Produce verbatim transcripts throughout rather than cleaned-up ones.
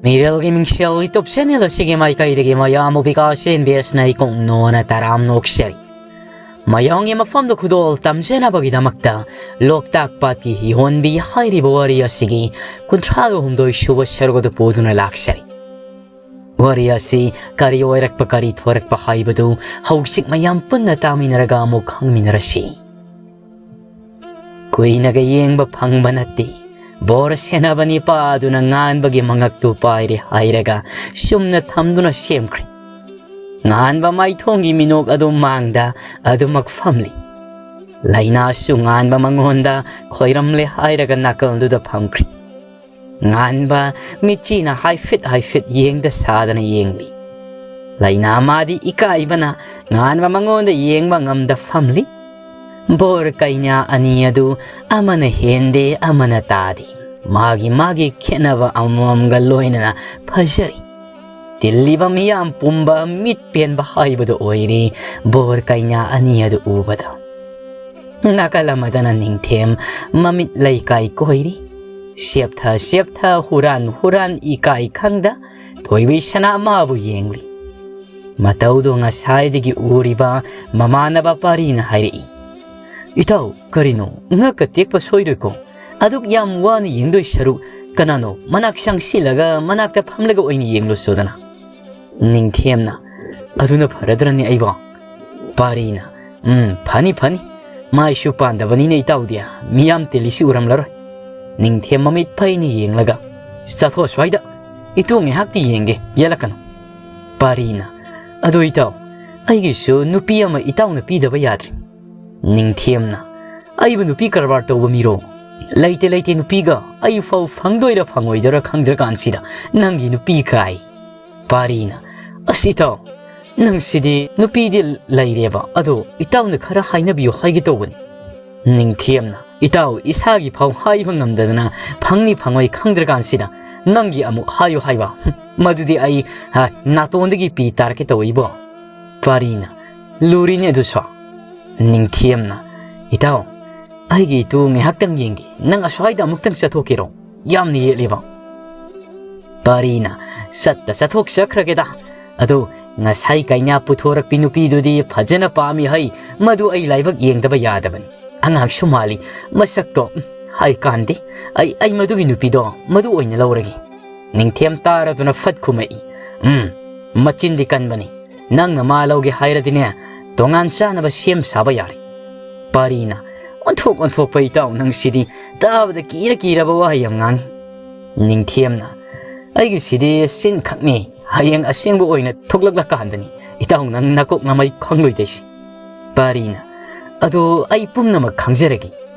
ꯃꯤꯔꯦꯜꯒꯤ ꯃꯤꯡꯁꯦꯜ YouTube channel ꯑꯁꯤꯒꯤ ꯃꯥꯏꯀꯩꯗꯒꯤ ꯃꯌꯥꯝꯕꯨ ꯕꯤꯀꯥꯁ ꯑꯦꯟ ꯕꯤ ꯑꯦꯁꯅ ꯏꯀꯣꯛ ꯅꯣꯅ ꯇꯔꯥꯝꯅ ꯑꯣꯛꯆꯔꯤ꯫ ꯃꯌꯥꯝꯒꯤ ꯃꯐꯝꯗ ꯈꯨꯗꯣꯜ ꯇꯝꯖꯅꯕꯒꯤꯗꯃꯛꯇ ꯂꯣꯛꯇꯥꯛ ꯄꯥꯠꯀꯤ ꯍꯤꯍꯣꯟꯕꯤ ꯍꯥꯏꯔꯤꯕ ꯋꯥꯔꯤ ꯑꯁꯤꯒꯤ ꯀꯨꯟꯊ꯭ꯔꯥꯒ ꯍꯨꯝꯗꯣꯏ ꯁꯨꯕ ꯁꯔꯨꯛ ꯑꯗꯨ ꯄꯨꯗꯨꯅ ꯂꯥꯛꯆꯔꯤ꯫ ꯋꯥꯔꯤ ꯑꯁꯤ ꯀꯔꯤ ꯑꯣꯏꯔꯛꯄ, ꯀꯔꯤ ꯊꯣꯔꯛꯄ ꯍꯥꯏꯕꯗꯨ ꯍꯧꯖꯤꯛ ꯃꯌꯥꯝ ꯄꯨꯟꯅ ꯇꯥꯃꯤꯟꯅꯔꯒ ꯑꯃꯨꯛ ꯈꯪꯃꯤꯟꯅꯔꯁꯤ꯫ ꯀꯨꯏꯅꯒ ꯌꯦꯡꯕ ꯐꯪꯕ ꯅꯠꯇꯦ꯫ ꯕꯣꯔ ꯁꯦꯟꯅꯕ ꯅꯤꯄꯥ ꯑꯗꯨꯅ ꯉꯥꯟꯕꯒꯤ ꯃꯉꯛꯇꯨ ꯄꯥꯏꯔꯦ ꯍꯥꯏꯔꯒ ꯆꯨꯝꯅ ꯊꯝꯗꯨꯅ ꯁꯦꯝꯈ꯭ꯔꯦ꯫ ꯉꯥꯟꯕ ꯃꯥꯏꯊꯣꯡꯒꯤ ꯃꯤꯅꯣꯛ ꯑꯗꯨ ꯃꯥꯡꯗ ꯑꯗꯨꯃꯛ ꯐꯝꯂꯤ꯫ ꯂꯥꯏꯅꯥꯁꯨ ꯉꯥꯟꯕ ꯃꯉꯣꯟꯗ ꯈꯣꯏꯔꯝꯂꯦ ꯍꯥꯏꯔꯒ ꯅꯥꯀꯜꯗꯨꯗ ꯐꯝꯈ꯭ꯔꯦ꯫ ꯉꯥꯟꯕ ꯃꯤꯠꯆꯤꯅ ꯍꯥꯏꯐꯦꯠ ꯍꯥꯏꯐꯦꯠ ꯌꯦꯡꯗ ꯁꯥꯗꯅ ꯌꯦꯡꯂꯤ꯫ ꯂꯥꯏꯅꯥ ꯃꯥꯗꯤ ꯏꯀꯥꯏꯕꯅ ꯉꯥꯟꯕ ꯃꯉꯣꯟꯗ ꯌꯦꯡꯕ ꯉꯝꯗ ꯐꯝꯂꯤ꯫ ꯕꯣꯔ ꯀꯩꯅꯥ ꯑꯅꯤ ꯑꯗꯨ ꯑꯃꯅ ꯍꯦꯟꯗꯦ, ꯑꯃꯅ ꯇꯥꯗꯦ꯫ ꯃꯥꯒꯤ ꯃꯥꯒꯤ ꯈꯦꯠꯅꯕ ꯑꯃꯃꯝꯒ ꯂꯣꯏꯅꯅ ꯐꯖꯔꯤ꯫ ꯇꯤꯜꯂꯤꯕ ꯃꯤꯌꯥꯝ ꯄꯨꯝꯕ ꯃꯤꯠ ꯄꯦꯟꯕ ꯍꯥꯏꯕꯗꯨ ꯑꯣꯏꯔꯤ ꯕꯣꯔ ꯀꯩꯅꯥ ꯑꯅꯤ ꯑꯗꯨ ꯎꯕꯗ꯫ ꯅꯥꯀꯜ ꯑꯃꯗꯅ ꯅꯤꯡꯊꯦꯝ ꯃꯃꯤꯠ ꯂꯩꯀꯥꯏ ꯀꯣꯏꯔꯤ꯫ ꯁꯦꯞꯊ ꯁꯦꯞꯊ, ꯍꯨꯔꯥꯟ ꯍꯨꯔꯥꯟ, ꯏꯀꯥꯏ ꯈꯪꯗ ꯊꯣꯏꯕꯤ ꯁꯅꯥ ꯃꯥꯕꯨ ꯌꯦꯡꯂꯤ꯫ ꯃꯇꯧꯗꯨ ꯉꯁꯥꯏꯗꯒꯤ ꯎꯔꯤꯕ ꯃꯃꯥꯟꯅꯕ ꯄꯥꯔꯤꯅ ꯍꯥꯏꯔꯛꯏ, "ꯏꯇꯥꯎ, ꯀꯔꯤꯅꯣ? ꯉꯛꯀ ꯇꯦꯛꯄ ꯁꯣꯏꯔꯣꯏꯀꯣ? ꯑꯗꯨꯛ ꯌꯥꯝ ꯋꯥꯅ ꯌꯦꯡꯗꯣꯏ ꯁꯔꯨꯛ ꯀꯅꯥꯅꯣ ꯃꯅꯥꯛ ꯆꯪꯁꯤꯜꯂꯒ ꯃꯅꯥꯛꯇ ꯐꯝꯂꯒ ꯑꯣꯏꯅ ꯌꯦꯡꯂꯨꯁꯣꯗꯅ?" ꯅꯤꯡꯊꯦꯝꯅ, "ꯑꯗꯨꯅ ꯐꯔꯗ꯭ꯔꯅꯦ ꯑꯩꯕꯣ?" ꯄꯥꯔꯤꯅ, "ꯎꯝ, ꯐꯅꯤ, ꯐꯅꯤ꯫ ꯃꯥꯏꯁꯨ ꯄꯥꯟꯗꯕꯅꯤꯅ ꯏꯇꯥꯎꯗꯤ ꯃꯤꯌꯥꯝ ꯇꯤꯜꯂꯤꯁꯤ ꯎꯔꯝꯂꯔꯣꯏ꯫" ꯅꯤꯡꯊꯦꯝ ꯃꯃꯤꯠ ꯐꯩꯅ ꯌꯦꯡꯂꯒ, "ꯆꯠꯊꯣꯛ ꯁ꯭ꯋꯥꯏꯗ꯫ ꯏꯇꯨ ꯉꯥꯏꯍꯥꯛꯇꯤ ꯌꯦꯡꯒꯦ, ꯌꯦꯠꯂꯛꯀꯅꯨ꯫" ꯄꯥꯔꯤꯅ, "ꯑꯗꯣ ꯏꯇꯥꯎ, ꯑꯩꯒꯤꯁꯨ ꯅꯨꯄꯤ ꯑꯃ ꯏꯇꯥꯎꯅ ꯄꯤꯗꯕ ꯌꯥꯗ꯭ꯔꯤ꯫" ꯅꯤꯡꯊꯦꯝꯅ, "ꯑꯩꯕꯨ ꯅꯨꯄꯤ ꯀꯔꯕꯥꯔ ꯇꯧꯕ ꯃꯤꯔꯣ? ꯂꯩꯇꯦ, ꯂꯩꯇꯦ, ꯅꯨꯄꯤꯒ ꯑꯩ ꯐꯥꯎ ꯐꯪꯗꯣꯏꯔꯥ ꯐꯪꯉꯣꯏꯗꯣꯏꯔꯥ ꯈꯪꯗ꯭ꯔꯀꯥꯟꯁꯤꯗ ꯅꯪꯒꯤ ꯅꯨꯄꯤ ꯀꯥꯏ?" ꯄꯥꯔꯤꯅ, "ꯑꯁ ꯏꯇꯥꯎ, ꯅꯪꯁꯤꯗꯤ ꯅꯨꯄꯤꯗꯤ ꯂꯩꯔꯦꯕ, ꯑꯗꯣ ꯏꯇꯥꯎꯅ ꯈꯔ ꯍꯥꯏꯅꯕꯤꯌꯨ ꯍꯥꯏꯒꯦ ꯇꯧꯕꯅꯤ꯫" ꯅꯤꯡꯊꯦꯝꯅ, "ꯏꯇꯥꯎ, ꯏꯁꯥꯒꯤ ꯐꯥꯎ ꯍꯥꯏꯕ ꯉꯝꯗꯗꯅ ꯐꯪꯅꯤ ꯐꯪꯉꯣꯏ ꯈꯪꯗ꯭ꯔꯀꯥꯟꯁꯤꯗ ꯅꯪꯒꯤ ꯑꯃꯨꯛ ꯍꯥꯏꯌꯨ ꯍꯥꯏꯕ? ꯍꯨꯝ, ꯃꯗꯨꯗꯤ ꯑꯩ, ꯍꯥ, ꯅꯥꯇꯣꯟꯗꯒꯤ ꯄꯤ ꯇꯥꯔꯛꯀꯦ ꯇꯧꯏꯕꯣ꯫" ꯄꯥꯔꯤꯅ, "ꯂꯨꯔꯤꯅꯦ ꯑꯗꯨꯁꯨ꯫" ꯅꯤꯡꯊꯦꯝꯅ, "ꯏꯇꯥꯎ, ꯑꯩꯒꯤ ꯏꯇꯨ ꯉꯥꯏꯍꯥꯛꯇꯪ ꯌꯦꯡꯒꯦ, ꯅꯪ ꯑꯁ꯭ꯋꯥꯏꯗ ꯑꯃꯨꯛꯇꯪ ꯆꯠꯊꯣꯛꯀꯦꯔꯣ? ꯌꯥꯝꯅ ꯌꯦꯠꯂꯦꯕ꯫" ꯄꯥꯔꯤꯅ, "ꯆꯠꯇ ꯆꯠꯊꯣꯛꯆꯈ꯭ꯔꯒꯦꯗ꯫ ꯑꯗꯨ ꯉꯁꯥꯏ ꯀꯩꯅꯥ ꯄꯨꯊꯣꯔꯛꯄꯤ ꯅꯨꯄꯤꯗꯨꯗꯤ ꯐꯖꯅ ꯄꯥꯝꯃꯤ ꯍꯩ, ꯃꯗꯨ ꯑꯩ ꯂꯥꯏꯕꯛ ꯌꯦꯡꯗꯕ ꯌꯥꯗꯕꯅꯤ꯫ ꯑꯉꯥꯡꯁꯨ ꯃꯥꯜꯂꯤ, ꯃꯁꯛꯇꯣ, ꯎꯝ, ꯍꯥꯏ ꯀꯥꯟꯗꯦ꯫ ꯑꯩ, ꯑꯩ ꯃꯗꯨꯒꯤ ꯅꯨꯄꯤꯗꯣ ꯃꯗꯨ ꯑꯣꯏꯅ ꯂꯧꯔꯒꯦ꯫" ꯅꯤꯡꯊꯦꯝ ꯇꯥꯔꯗꯨꯅ ꯐꯠ ꯈꯨꯝꯃꯛꯏ, "ꯎꯝ, ꯃꯆꯤꯟꯗꯤ ꯀꯟꯕꯅꯤ꯫ ꯅꯪꯅ ꯃꯥ ꯂꯧꯒꯦ ꯍꯥꯏꯔꯗꯤꯅꯦ, ꯇꯣꯉꯥꯟ ꯆꯥꯅꯕ ꯁꯦꯝ ꯁꯥꯕ ꯌꯥꯔꯦ꯫" ꯄꯥꯔꯤꯅ, "ꯑꯣꯟꯊꯣꯛ ꯑꯣꯟꯊꯣꯛꯄ ꯏꯇꯥꯎ ꯅꯪꯁꯤꯗꯤ, ꯇꯥꯕꯗ ꯀꯤꯔ ꯀꯤꯔꯕ ꯋꯥꯍꯩ ꯌꯥꯝ ꯉꯥꯡꯉꯤ꯫" ꯅꯤꯡꯊꯦꯝꯅ, "ꯑꯩꯒꯤꯁꯤꯗꯤ ꯆꯤꯟꯈꯛꯅꯤ, ꯍꯌꯦꯡ ꯑꯁꯦꯡꯕ ꯑꯣꯏꯅ ꯊꯣꯛꯂꯛꯂꯀꯥꯟꯗꯅꯤ ꯏꯇꯥꯎ ꯅꯪ ꯅꯀꯣꯛ ꯅꯃꯩ ꯈꯪꯂꯣꯏꯗꯣꯏꯁꯦ꯫" ꯄꯥꯔꯤꯅ, "ꯑꯗꯣ ꯑꯩ ꯄꯨꯝꯅꯃꯛ ꯈꯪꯖꯔꯒꯦ,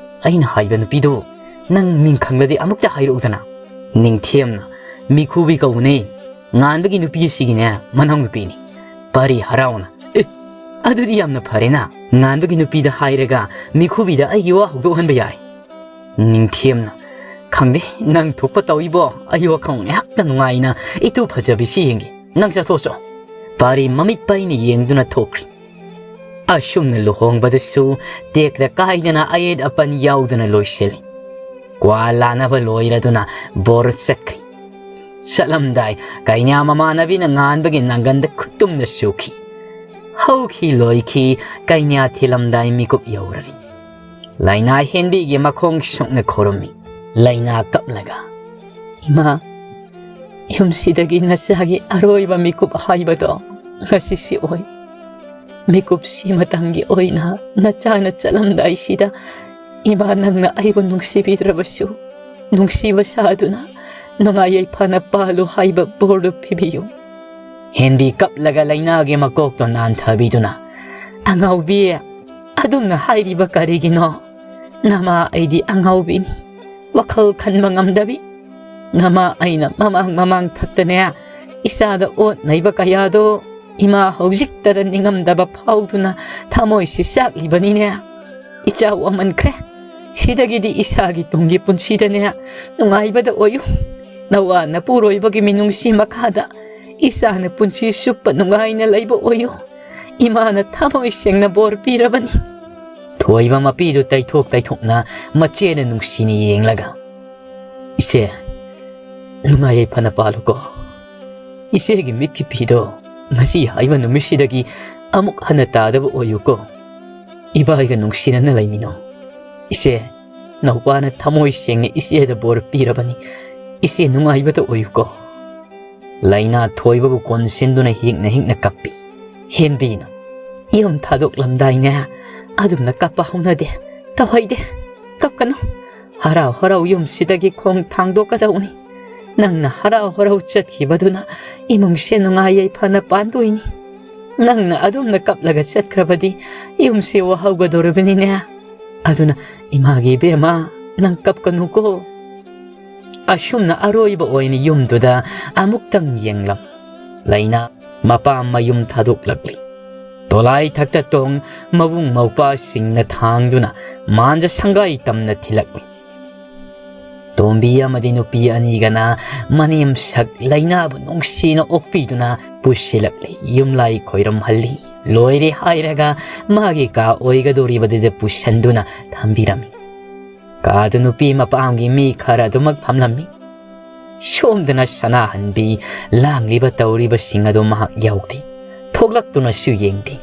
ꯑꯩꯅ ꯍꯥꯏꯕ ꯅꯨꯄꯤꯗꯣ ꯅꯪ ꯃꯤꯡ ꯈꯪꯂꯗꯤ ꯑꯃꯨꯛꯇ ꯍꯥꯏꯔꯛꯎꯗꯅ꯫" ꯅꯤꯡꯊꯦꯝꯅ, "ꯃꯤꯈꯨꯕꯤ ꯀꯧꯕꯅꯦ, ꯉꯥꯟꯕꯒꯤ ꯅꯨꯄꯤ ꯑꯁꯤꯒꯤꯅꯦ ꯃꯅꯥꯎ ꯅꯨꯄꯤꯅꯤ꯫" ꯄꯥꯔꯤ ꯍꯔꯥꯎꯅ, "ꯑꯦ, ꯑꯗꯨꯗꯤ ꯌꯥꯝꯅ ꯐꯔꯦꯅ, ꯉꯥꯟꯕꯒꯤ ꯅꯨꯄꯤꯗ ꯍꯥꯏꯔꯒ ꯃꯤꯈꯨꯕꯤꯗ ꯑꯩꯒꯤ ꯋꯥ ꯍꯧꯗꯣꯛꯍꯟꯕ ꯌꯥꯔꯦ꯫" ꯅꯤꯡꯊꯦꯝꯅ, "ꯈꯪꯗꯦ, ꯅꯪ ꯊꯣꯛꯄ ꯇꯧꯏꯕꯣ, ꯑꯩ ꯋꯥꯈꯜ ꯉꯥꯏꯍꯥꯛꯇ ꯅꯨꯡꯉꯥꯏꯅ ꯏꯇꯨ ꯐꯖꯕꯤꯁꯤ ꯌꯦꯡꯒꯦ, ꯅꯪ ꯆꯠꯊꯣꯛꯆꯣ꯫" ꯄꯥꯔꯤ ꯃꯃꯤꯠ ꯄꯩꯅ ꯌꯦꯡꯗꯨꯅ ꯊꯣꯛꯈ꯭ꯔꯤ꯫ ꯑꯁꯨꯝꯅ ꯂꯨꯍꯣꯡꯕꯗꯨꯁꯨ ꯇꯦꯛꯇ ꯀꯥꯏꯗꯅ ꯑꯌꯦꯠ ꯑꯄꯟ ꯌꯥꯎꯗꯅ ꯂꯣꯏꯁꯤꯜꯂꯤ꯫ ꯀ꯭ꯋꯥ ꯂꯥꯅꯕ ꯂꯣꯏꯔꯗꯨꯅ ꯕꯣꯔ ꯆꯠꯈ꯭ꯔꯤ꯫ ꯆꯠꯂꯝꯗꯥꯏ ꯀꯩꯅꯥ ꯃꯃꯥꯟꯅꯕꯤꯅ ꯉꯥꯟꯕꯒꯤ ꯅꯪꯒꯟꯗ ꯈꯨꯇꯨꯝꯅ ꯁꯨꯈꯤ꯫ ꯍꯧꯈꯤ ꯂꯣꯏꯈꯤ, ꯀꯩꯅꯥ ꯊꯤꯜꯂꯝꯗꯥꯏ ꯃꯤꯀꯨꯞ ꯌꯧꯔꯔꯤ꯫ ꯂꯩꯅꯥ ꯍꯦꯟꯕꯤꯒꯤ ꯃꯈꯣꯡ ꯁꯨꯛꯅ ꯈꯨꯔꯨꯝꯃꯤ꯫ ꯂꯩꯅꯥ ꯀꯞꯂꯒ, "ꯏꯃꯥ, ꯌꯨꯝꯁꯤꯗꯒꯤ ꯅꯆꯥꯒꯤ ꯑꯔꯣꯏꯕ ꯃꯤꯀꯨꯞ ꯍꯥꯏꯕꯗꯣ ꯉꯁꯤꯁꯤ ꯑꯣꯏ꯫ ꯃꯤꯀꯨꯞꯁꯤ ꯃꯇꯪꯒꯤ ꯑꯣꯏꯅ ꯅꯆꯥꯅ ꯆꯠꯂꯝꯗꯥꯏꯁꯤꯗ ꯏꯃꯥ ꯅꯪꯅ ꯑꯩꯕꯨ ꯅꯨꯡꯁꯤꯕꯤꯗ꯭ꯔꯕꯁꯨ ꯅꯨꯡꯁꯤꯕ ꯁꯥꯗꯨꯅ ꯅꯨꯡꯉꯥꯏ ꯌꯥꯏꯐꯅ ꯄꯥꯜꯂꯨ ꯍꯥꯏꯕ ꯕꯣꯔꯗꯨ ꯄꯤꯕꯤꯌꯨ꯫" ꯍꯦꯟꯕꯤ ꯀꯞꯂꯒ ꯂꯩꯅꯥꯒꯤ ꯃꯀꯣꯛꯇꯣ ꯅꯥꯟꯊꯕꯤꯗꯨꯅ, "ꯑꯉꯥꯎꯕꯤ, ꯑꯗꯨꯝꯅ ꯍꯥꯏꯔꯤꯕ ꯀꯔꯤꯒꯤꯅꯣ? ꯅꯃꯥ ꯑꯩꯗꯤ ꯑꯉꯥꯎꯕꯤꯅꯤ, ꯋꯥꯈꯜ ꯈꯟꯕ ꯉꯝꯗꯕꯤ꯫ ꯅꯃꯥ ꯑꯩꯅ ꯃꯃꯥꯡ ꯃꯃꯥꯡ ꯊꯛꯇꯅꯦ ꯏꯆꯥꯗ ꯑꯣꯠ ꯅꯩꯕ ꯀꯌꯥꯗꯣ ꯏꯃꯥ ꯍꯧꯖꯤꯛꯇꯗ ꯅꯤꯡꯉꯝꯗꯕ ꯐꯥꯎꯗꯨꯅ ꯊꯃꯣꯏꯁꯤ ꯆꯥꯛꯂꯤꯕꯅꯤꯅꯦ꯫ ꯏꯆꯥ ꯋꯥꯃꯟꯈ꯭ꯔꯦ꯫ ꯁꯤꯗꯒꯤꯗꯤ ꯏꯁꯥꯒꯤ ꯇꯨꯡꯒꯤ ꯄꯨꯟꯁꯤꯗꯅꯦ ꯅꯨꯡꯉꯥꯏꯕꯗ ꯑꯣꯏꯌꯨ꯫ ꯅꯋꯥ ꯅꯄꯨꯔꯣꯏꯕꯒꯤ ꯃꯤꯅꯨꯡꯁꯤ ꯃꯈꯥꯗ ꯏꯆꯥꯅ ꯄꯨꯟꯁꯤ ꯆꯨꯞꯄ ꯅꯨꯡꯉꯥꯏꯅ ꯂꯩꯕ ꯑꯣꯏꯌꯨ꯫ ꯏꯃꯥꯅ ꯊꯃꯣꯏ ꯁꯦꯡꯅ ꯕꯣꯔ ꯄꯤꯔꯕꯅꯤ꯫" ꯊꯣꯏꯕ ꯃꯄꯤꯗꯨ ꯇꯩꯊꯣꯛ ꯇꯩꯊꯣꯛꯅ ꯃꯆꯦꯅ ꯅꯨꯡꯁꯤꯅ ꯌꯦꯡꯂꯒ, "ꯏꯆꯦ, ꯅꯨꯡꯉꯥꯏ ꯌꯥꯏꯐꯅ ꯄꯥꯜꯂꯨꯀꯣ꯫ ꯏꯆꯦꯒꯤ ꯃꯤꯠꯀꯤ ꯄꯤꯗꯣ ꯉꯁꯤ ꯍꯥꯏꯕ ꯅꯨꯃꯤꯠꯁꯤꯗꯒꯤ ꯑꯃꯨꯛ ꯍꯟꯅ ꯇꯥꯗꯕ ꯑꯣꯏꯌꯨꯀꯣ꯫ ꯏꯕꯥꯏꯒ ꯅꯨꯡꯁꯤꯅꯅ ꯂꯩꯃꯤꯟꯅꯣ꯫ ꯏꯆꯦ, ꯅꯧꯄꯥꯅ ꯊꯃꯣꯏ ꯁꯦꯡꯅ ꯏꯆꯦꯗ ꯕꯣꯔ ꯄꯤꯔꯕꯅꯤ꯫ ꯏꯆꯦ ꯅꯨꯡꯉꯥꯏꯕꯗ ꯑꯣꯏꯌꯨꯀꯣ꯫ ꯂꯩꯅꯥ ꯊꯣꯏꯕꯕꯨ ꯀꯣꯟꯁꯤꯟꯗꯨꯅ ꯍꯤꯛꯅ ꯍꯤꯛꯅ ꯀꯞꯄꯤ꯫ ꯍꯦꯟꯕꯤꯅ, "ꯌꯨꯝ ꯊꯥꯗꯣꯛꯂꯝꯗꯥꯏꯅꯦ ꯑꯗꯨꯝꯅ ꯀꯞꯄ ꯍꯧꯅꯗꯦ꯫ ꯇꯧꯍꯩꯗꯦ꯫ ꯀꯞꯀꯅꯨ꯫ ꯍꯔꯥꯎ ꯍꯔꯥꯎ ꯌꯨꯝꯁꯤꯗꯒꯤ ꯈꯣꯡ ꯊꯥꯡꯗꯣꯛꯀꯗꯧꯅꯤ꯫ ꯅꯪꯅ ꯍꯔꯥꯎ ꯍꯔꯥꯎ ꯆꯠꯈꯤꯕꯗꯨꯅ ꯏꯃꯨꯡꯁꯦ ꯅꯨꯡꯉꯥꯏ ꯌꯥꯏꯐꯅ ꯄꯥꯟꯗꯣꯏꯅꯤ꯫ ꯅꯪꯅ ꯑꯗꯨꯝꯅ ꯀꯞꯂꯒ ꯆꯠꯈ꯭ꯔꯕꯗꯤ ꯌꯨꯝꯁꯦ ꯋꯥꯍꯧꯒꯗꯧꯔꯤꯕꯅꯤꯅꯦ꯫ ꯑꯗꯨꯅ ꯏꯃꯥꯒꯤ ꯏꯕꯦꯝꯃ, ꯅꯪ ꯀꯞꯀꯅꯨꯀꯣ꯫" ꯑꯁꯨꯝꯅ ꯑꯔꯣꯏꯕ ꯑꯣꯏꯅ ꯌꯨꯝꯗꯨꯗ ꯑꯃꯨꯛꯇꯪ ꯌꯦꯡꯂꯝ꯫ ꯂꯩꯅꯥ ꯃꯄꯥꯝ ꯃꯌꯨꯝ ꯊꯥꯗꯣꯛꯂꯛꯂꯤ꯫ ꯗꯣꯂꯥꯏ ꯊꯛꯇ ꯇꯣꯡ ꯃꯕꯨꯡ ꯃꯧꯄ꯭ꯋꯥꯁꯤꯡꯅ ꯊꯥꯡꯗꯨꯅ ꯃꯥꯟꯖ ꯁꯪꯒꯥꯏ ꯇꯝꯅ ꯊꯤꯜꯂꯛꯂꯤ꯫ ꯇꯣꯝꯕꯤ ꯑꯃꯗꯤ ꯅꯨꯄꯤ ꯑꯅꯤꯒꯅ ꯃꯅꯦꯝ ꯁꯛ ꯂꯩꯅꯥꯕꯨ ꯅꯨꯡꯁꯤꯅ ꯑꯣꯛꯄꯤꯗꯨꯅ ꯄꯨꯁꯤꯜꯂꯛꯂꯤ꯫ ꯌꯨꯝꯂꯥꯏ ꯈꯣꯏꯔꯝꯍꯜꯂꯤ꯫ ꯂꯣꯏꯔꯦ ꯍꯥꯏꯔꯒ ꯃꯥꯒꯤ ꯀꯥ ꯑꯣꯏꯒꯗꯧꯔꯤꯕꯗꯨꯗ ꯄꯨꯁꯟꯗꯨꯅ ꯊꯝꯕꯤꯔꯝꯃꯤ꯫ ꯀꯥꯗꯨ ꯅꯨꯄꯤ ꯃꯄꯥꯝꯒꯤ ꯃꯤ ꯈꯔ ꯑꯗꯨꯃꯛ ꯐꯝꯂꯝꯃꯤ꯫ ꯁꯣꯝꯗꯅ ꯁꯅꯥꯍꯟꯕꯤ ꯂꯥꯡꯂꯤꯕ ꯇꯧꯔꯤꯕꯁꯤꯡ ꯑꯗꯨ ꯃꯍꯥꯛ ꯌꯥꯎꯗꯦ꯫ ꯊꯣꯛꯂꯛꯇꯨꯅꯁꯨ ꯌꯦꯡꯗꯦ꯫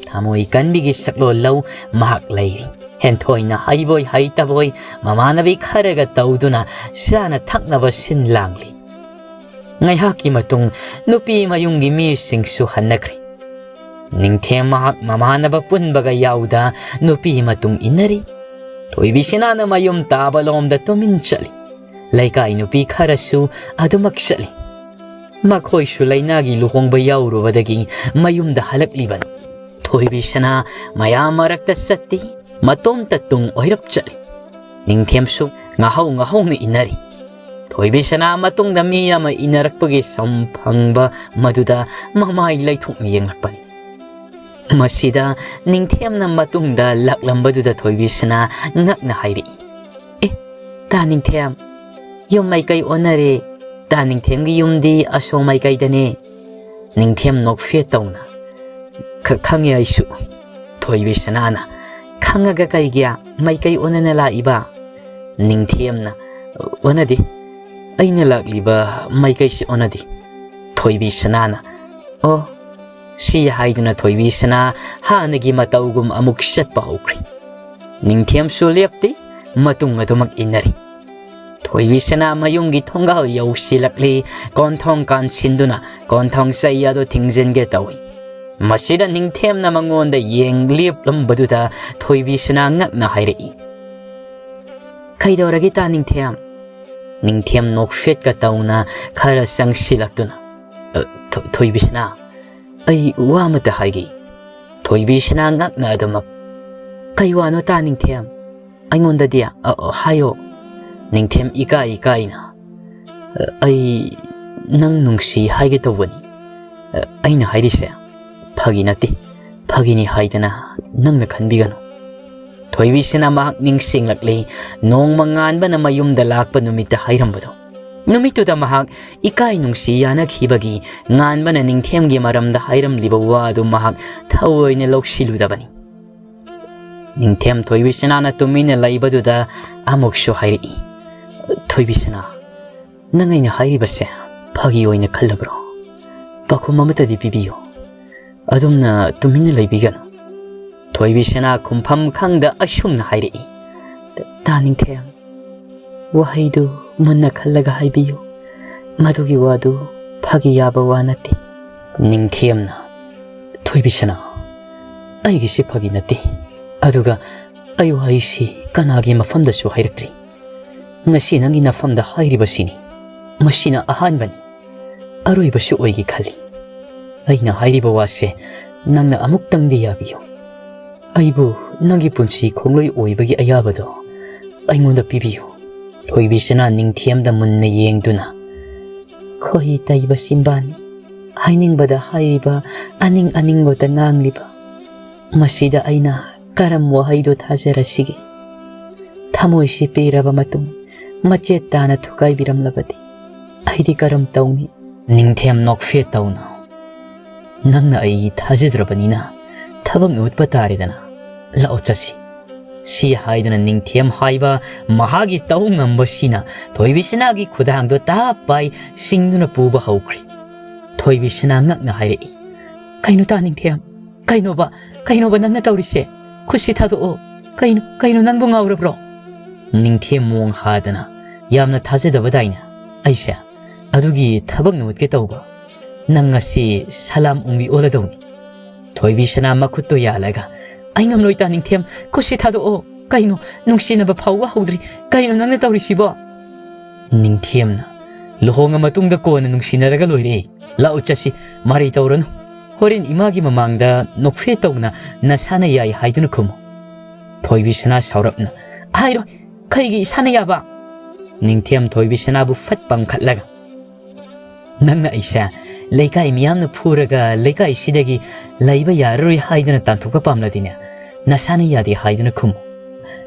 ꯊꯃꯣꯏ ꯀꯟꯕꯤꯒꯤ ꯁꯛꯂꯣꯟ ꯂꯧ ꯃꯍꯥꯛ ꯂꯩꯔꯤ꯫ ꯍꯦꯟꯊꯣꯏꯅ ꯍꯩꯕꯣꯏ ꯍꯩꯇꯕꯣꯏ ꯃꯃꯥꯟꯅꯕꯤ ꯈꯔꯒ ꯇꯧꯗꯨꯅ ꯆꯥꯅ ꯊꯛꯅꯕ ꯁꯤꯟ ꯂꯥꯡꯂꯤ꯫ ꯉꯥꯏꯍꯥꯛꯀꯤ ꯃꯇꯨꯡ ꯅꯨꯄꯤ ꯃꯌꯨꯝꯒꯤ ꯃꯤꯁꯤꯡꯁꯨ ꯍꯟꯅꯈ꯭ꯔꯦ꯫ ꯅꯤꯡꯊꯦꯝ ꯃꯍꯥꯛ ꯃꯃꯥꯟꯅꯕ ꯄꯨꯟꯕꯒ ꯌꯥꯎꯗ ꯅꯨꯄꯤ ꯃꯇꯨꯡ ꯏꯟꯅꯔꯤ꯫ ꯊꯣꯏꯕꯤꯁꯅꯥꯅ ꯃꯌꯨꯝ ꯇꯥꯕ ꯂꯣꯝꯗ ꯇꯨꯃꯤꯟ ꯆꯠꯂꯤ꯫ ꯂꯩꯀꯥꯏ ꯅꯨꯄꯤ ꯈꯔꯁꯨ ꯑꯗꯨꯃꯛ ꯆꯠꯂꯤ꯫ ꯃꯈꯣꯏꯁꯨ ꯂꯩꯅꯥꯒꯤ ꯂꯨꯍꯣꯡꯕ ꯌꯥꯎꯔꯨꯕꯗꯒꯤ ꯃꯌꯨꯝꯗ ꯍꯜꯂꯛꯂꯤꯕꯅꯤ꯫ ꯊꯣꯏꯕꯤꯁꯅꯥ ꯃꯌꯥꯝ ꯃꯔꯛꯇ ꯆꯠꯇꯦ, ꯃꯇꯣꯝꯇ ꯇꯨꯡ ꯑꯣꯏꯔꯞ ꯆꯠꯂꯤ꯫ ꯅꯤꯡꯊꯦꯝꯁꯨ ꯉꯥꯍꯧ ꯉꯥꯍꯧꯅ ꯏꯟꯅꯔꯤ꯫ ꯊꯣꯏꯕꯤꯁꯅꯥ ꯃꯇꯨꯡꯗ ꯃꯤ ꯑꯃ ꯏꯟꯅꯔꯛꯄꯒꯤ ꯁꯝ ꯐꯪꯕ ꯃꯗꯨꯗ ꯃꯃꯥꯏ ꯂꯩꯊꯣꯛꯅ ꯌꯦꯡꯂꯛꯄꯅꯤ꯫ ꯃꯁꯤꯗ ꯅꯤꯡꯊꯦꯝꯅ ꯃꯇꯨꯡꯗ ꯂꯥꯛꯂꯝꯕꯗꯨꯗ ꯊꯣꯏꯕꯤꯁꯅꯥ ꯉꯛꯅ ꯍꯥꯏꯔꯛꯏ, "ꯑꯦ, ꯇꯥ ꯅꯤꯡꯊꯦꯝ, ꯌꯨꯝ ꯃꯥꯏꯀꯩ ꯑꯣꯟꯅꯔꯦ꯫ ꯇꯥ ꯅꯤꯡꯊꯦꯝꯒꯤ ꯌꯨꯝꯗꯤ ꯑꯁꯣꯝ ꯃꯥꯏꯀꯩꯗꯅꯦ꯫" ꯅꯤꯡꯊꯦꯝ ꯅꯣꯛꯐꯦꯠ ꯇꯧꯅ, "ꯈ-, ꯈꯪꯉꯦ ꯑꯩꯁꯨ꯫" ꯊꯣꯏꯕꯤꯁꯅꯥꯅ, "ꯈꯪꯉꯒ ꯀꯩꯒꯤ ꯃꯥꯏꯀꯩ ꯑꯣꯟꯅꯅ ꯂꯥꯛꯏꯕ?" ꯅꯤꯡꯊꯦꯝꯅ, "ꯑꯣꯟꯅꯗꯦ, ꯑꯩꯅ ꯂꯥꯛꯂꯤꯕ ꯃꯥꯏꯀꯩꯁꯤ ꯑꯣꯟꯅꯗꯦ꯫ ꯊꯣꯏꯕꯤ ꯁꯅꯥꯅ, "ꯑꯣ," ꯁꯤ ꯍꯥꯏꯗꯨꯅ ꯊꯣꯏꯕꯤ ꯁꯅꯥ ꯍꯥꯟꯅꯒꯤ ꯃꯇꯧꯒꯨꯝ ꯑꯃꯨꯛ ꯆꯠꯄ ꯍꯧꯈ꯭ꯔꯦ꯫ ꯅꯤꯡꯊꯦꯝꯁꯨ ꯂꯦꯞꯇꯦ, ꯃꯇꯨꯡ ꯑꯗꯨꯃꯛ ꯏꯟꯅꯔꯤ꯫ ꯊꯣꯏꯕꯤ ꯁꯅꯥ ꯃꯌꯨꯝꯒꯤ ꯊꯣꯡꯒꯥꯜ ꯌꯧꯁꯤꯜꯂꯛꯂꯤ꯫ ꯀꯣꯟꯊꯣꯡ ꯀꯥꯟꯁꯤꯟꯗꯨꯅ ꯀꯣꯟꯊꯣꯡ ꯆꯩ ꯑꯗꯨ ꯊꯤꯡꯖꯤꯟꯒꯦ ꯇꯧꯏ꯫ ꯃꯁꯤꯗ ꯅꯤꯡꯊꯦꯝꯅ ꯃꯉꯣꯟꯗ ꯌꯦꯡ ꯂꯦꯞꯂꯝꯕꯗꯨꯗ ꯊꯣꯏꯕꯤ ꯁꯅꯥ ꯉꯛꯅ ꯍꯥꯏꯔꯛꯏ, "ꯀꯩꯗꯧꯔꯒꯦ ꯇꯥ ꯅꯤꯡꯊꯦꯝ?" ꯅꯤꯡꯊꯦꯝ ꯅꯣꯛꯐꯦꯠꯀ ꯇꯧꯅ ꯈꯔ ꯆꯪꯁꯤꯜꯂꯛꯇꯨꯅ, "ꯑ, ꯊꯣ-, ꯊꯣꯏꯕꯤ ꯁꯅꯥ, ꯑꯩ ꯋꯥ ꯑꯃꯇ ꯍꯥꯏꯒꯦ꯫" ꯊꯣꯏꯕꯤ ꯁꯅꯥ ꯉꯛꯅ ꯑꯗꯨꯃꯛ, "ꯀꯩ ꯋꯥꯅꯣ ꯇꯥ ꯅꯤꯡꯊꯦꯝ? ꯑꯩꯉꯣꯟꯗꯗꯤ, ꯑ, ꯑ, ꯍꯥꯏꯌꯣ꯫" ꯅꯤꯡꯊꯦꯝ ꯏꯀꯥꯏ ꯏꯀꯥꯏꯅ, "ꯑ, ꯑꯩ ꯅꯪ ꯅꯨꯡꯁꯤ ꯍꯥꯏꯒꯦ ꯇꯧꯕꯅꯤ꯫ ꯑ, ꯑꯩꯅ ꯍꯥꯏꯔꯤꯁꯦ ꯐꯥꯒꯤ ꯅꯠꯇꯦ꯫ ꯐꯥꯒꯤꯅꯤ ꯍꯥꯏꯗꯅ ꯅꯪꯅ ꯈꯟꯕꯤꯒꯅꯨ꯫" ꯊꯣꯏꯕꯤꯁꯤꯅ ꯃꯍꯥꯛ ꯅꯤꯡꯁꯤꯡꯂꯛꯂꯤ, ꯅꯣꯡꯃ ꯉꯥꯟꯕꯅ ꯃꯌꯨꯝꯗ ꯂꯥꯛꯄ ꯅꯨꯃꯤꯠꯇ ꯍꯥꯏꯔꯝꯕꯗꯣ꯫ ꯅꯨꯃꯤꯠꯇꯨꯗ ꯃꯍꯥꯛ ꯏꯀꯥꯏ ꯅꯨꯡꯁꯤ ꯌꯥꯅꯈꯤꯕꯒꯤ ꯉꯥꯟꯕꯅ ꯅꯤꯡꯊꯦꯝꯒꯤ ꯃꯔꯝꯗ ꯍꯥꯏꯔꯝꯂꯤꯕ ꯋꯥ ꯑꯗꯨ ꯃꯍꯥꯛ ꯊꯑꯣꯏꯅ ꯂꯧꯁꯤꯜꯂꯨꯗꯕꯅꯤ꯫ ꯅꯤꯡꯊꯦꯝ ꯊꯣꯏꯕꯤꯁꯅꯥꯅ ꯇꯨꯃꯤꯟꯅ ꯂꯩꯕꯗꯨꯗ ꯑꯃꯨꯛꯁꯨ ꯍꯥꯏꯔꯛꯏ, "ꯊꯣꯏꯕꯤꯁꯅꯥ, ꯅꯪ ꯑꯩꯅ ꯍꯥꯏꯔꯤꯕꯁꯦ ꯐꯥꯒꯤ ꯑꯣꯏꯅ ꯈꯜꯂꯕ꯭ꯔꯣ? ꯄꯥꯎꯈꯨꯝ ꯑꯃꯇꯗꯤ ꯄꯤꯕꯤꯌꯨ꯫ ꯑꯗꯨꯝꯅ ꯇꯨꯃꯤꯟꯅ ꯂꯩꯕꯤꯒꯅꯨ꯫" ꯊꯣꯏꯕꯤꯁꯅꯥ ꯈꯨꯝꯐꯝ ꯈꯪꯗ ꯑꯁꯨꯝꯅ ꯍꯥꯏꯔꯛꯏ, "ꯇꯥ ꯅꯤꯡꯊꯦꯝ, ꯋꯥꯍꯩꯗꯨ ꯃꯨꯟꯅ ꯈꯜꯂꯒ ꯍꯥꯏꯕꯤꯌꯨ꯫ ꯃꯗꯨꯒꯤ ꯋꯥꯗꯨ ꯐꯥꯒꯤ ꯌꯥꯕ ꯋꯥ ꯅꯠꯇꯦ꯫" ꯅꯤꯡꯊꯦꯝꯅ, "ꯊꯣꯏꯕꯤꯁꯅꯥ, ꯑꯩꯒꯤꯁꯤ ꯐꯥꯒꯤ ꯅꯠꯇꯦ꯫ ꯑꯗꯨꯒ ꯑꯩ ꯋꯥꯍꯩꯁꯤ ꯀꯅꯥꯒꯤ ꯃꯐꯝꯗꯁꯨ ꯍꯥꯏꯔꯛꯇ꯭ꯔꯤ꯫ ꯉꯁꯤ ꯅꯪꯒꯤ ꯅꯐꯝꯗ ꯍꯥꯏꯔꯤꯕꯁꯤꯅꯤ꯫ ꯃꯁꯤꯅ ꯑꯍꯥꯟꯕꯅꯤ, ꯑꯔꯣꯏꯕꯁꯨ ꯑꯣꯏꯒꯦ ꯈꯜꯂꯤ꯫ ꯑꯩꯅ ꯍꯥꯏꯔꯤꯕ ꯋꯥꯁꯦ ꯅꯪꯅ ꯑꯃꯨꯛꯇꯪꯗꯤ ꯌꯥꯕꯤꯌꯨ꯫ ꯑꯩꯕꯨ ꯅꯪꯒꯤ ꯄꯨꯟꯁꯤ ꯈꯣꯡꯂꯣꯏ ꯑꯣꯏꯕꯒꯤ ꯑꯌꯥꯕꯗꯣ ꯑꯩꯉꯣꯟꯗ ꯄꯤꯕꯤꯌꯨ꯫" ꯊꯣꯏꯕꯤꯁꯅꯥ ꯅꯤꯡꯊꯦꯝꯗ ꯃꯨꯟꯅ ꯌꯦꯡꯗꯨꯅ, "ꯈꯣꯏꯍꯤ ꯇꯩꯕ ꯆꯤꯝꯕꯥꯟꯅꯤ, ꯍꯥꯏꯅꯤꯡꯕꯗ ꯍꯥꯏꯔꯤꯕ, ꯑꯅꯤꯡ ꯑꯅꯤꯡꯕꯗ ꯉꯥꯡꯂꯤꯕ꯫ ꯃꯁꯤꯗ ꯑꯩꯅ ꯀꯔꯝ ꯋꯥꯍꯩꯗꯣ ꯊꯥꯖꯔꯁꯤꯒꯦ? ꯊꯃꯣꯏꯁꯤ ꯄꯤꯔꯕ ꯃꯇꯨꯡ ꯃꯆꯦꯠ ꯇꯥꯅ ꯊꯨꯒꯥꯏꯕꯤꯔꯝꯂꯕꯗꯤ ꯑꯩꯗꯤ ꯀꯔꯝ ꯇꯧꯅꯤ?" ꯅꯤꯡꯊꯦꯝ ꯅꯣꯛꯐꯦꯠ ꯇꯧꯅ, "ꯅꯪꯅ ꯑꯩ ꯊꯥꯖꯗ꯭ꯔꯕꯅꯤꯅ ꯊꯕꯛꯅ ꯎꯠꯄ ꯇꯥꯔꯦꯗꯅ꯫ ꯂꯥꯛꯑꯣ ꯆꯠꯁꯤ꯫" ꯁꯤ ꯍꯥꯏꯗꯨꯅ ꯅꯤꯡꯊꯦꯝ ꯍꯥꯏꯕ ꯃꯍꯥꯛꯀꯤ ꯇꯧ ꯉꯝꯕꯁꯤꯅ ꯊꯣꯏꯕꯤꯁꯅꯥꯒꯤ ꯈꯨꯗꯥꯡꯗꯣ ꯇꯞ ꯄꯥꯏ ꯁꯤꯡꯗꯨꯅ ꯄꯨꯕ ꯍꯧꯈ꯭ꯔꯦ꯫ ꯊꯣꯏꯕꯤꯁꯅꯥ ꯉꯛꯅ ꯍꯥꯏꯔꯛꯏ, "ꯀꯩꯅꯣ ꯇꯥ ꯅꯤꯡꯊꯦꯝ? ꯀꯩꯅꯣꯕ? ꯀꯩꯅꯣꯕ ꯅꯪꯅ ꯇꯧꯔꯤꯁꯦ? ꯈꯨꯠꯁꯤ ꯊꯥꯗꯣꯛꯑꯣ꯫ ꯀꯩꯅꯣ, ꯀꯩꯅꯣ ꯅꯪꯕꯨ ꯉꯥꯎꯔꯕ꯭ꯔꯣ?" ꯅꯤꯡꯊꯦꯝ ꯃꯣꯡ ꯍꯥꯗꯅ, "ꯌꯥꯝꯅ ꯊꯥꯖꯗꯕꯗꯥꯏꯅ ꯑꯩꯁꯦ? ꯑꯗꯨꯒꯤ ꯊꯕꯛ ꯅꯨꯃꯤꯠꯀꯤ ꯇꯧꯕ꯫ ꯅꯪ ꯉꯁꯤ ꯁꯂꯥꯝ ꯎꯡꯕꯤ ꯑꯣꯜꯂꯗꯧꯅꯤ꯫" ꯊꯣꯏꯕꯤꯁꯅꯥ ꯃꯈꯨꯠꯇꯣ ꯌꯥꯜꯂꯒ, "ꯑꯩ ꯉꯝꯂꯣꯏ ꯇꯥ ꯅꯤꯡꯊꯦꯝ, ꯈꯨꯠꯁꯤ ꯊꯥꯗꯣꯛꯑꯣ꯫ ꯀꯩꯅꯣ, ꯅꯨꯡꯁꯤꯅꯕ ꯐꯥꯎꯕ ꯍꯧꯗ꯭ꯔꯤ, ꯀꯩꯅꯣ ꯅꯪꯅ ꯇꯧꯔꯤꯁꯤꯕꯣ?" ꯅꯤꯡꯊꯦꯝꯅ, "ꯂꯨꯍꯣꯡꯉ ꯃꯇꯨꯡꯗ ꯀꯣꯟꯅ ꯅꯨꯡꯁꯤꯅꯔꯒ ꯂꯣꯏꯔꯦ꯫ ꯂꯥꯛꯎ ꯆꯠꯁꯤ, ꯃꯔꯩ ꯇꯧꯔꯅꯨ꯫ ꯍꯣꯔꯦꯟ ꯏꯃꯥꯒꯤ ꯃꯃꯥꯡꯗ ꯅꯣꯛꯐꯦ ꯇꯧꯅ ꯅꯁꯥꯅ ꯌꯥꯏ ꯍꯥꯏꯗꯨꯅ ꯈꯨꯝꯃꯨ꯫" ꯊꯣꯏꯕꯤꯁꯅꯥ ꯁꯥꯎꯔꯞꯅ, "ꯍꯥꯏꯔꯣꯏ, ꯀꯩꯒꯤ ꯏꯁꯥꯅ ꯌꯥꯕ?" ꯅꯤꯡꯊꯦꯝ ꯊꯣꯏꯕꯤꯁꯅꯥꯕꯨ ꯐꯠ ꯄꯥꯡꯈꯠꯂꯒ, "ꯅꯪꯅ ꯑꯩꯁꯦ ꯂꯩꯀꯥꯏ ꯃꯤꯌꯥꯝꯅ ꯐꯨꯔꯒ ꯂꯩꯀꯥꯏꯁꯤꯗꯒꯤ ꯂꯩꯕ ꯌꯥꯔꯔꯣꯏ ꯍꯥꯏꯗꯨꯅ ꯇꯥꯟꯊꯣꯛꯄ ꯄꯥꯝꯂꯗꯤꯅꯦ, ꯅꯁꯥꯅ ꯌꯥꯗꯦ ꯍꯥꯏꯗꯨꯅ ꯈꯨꯝꯃꯨ꯫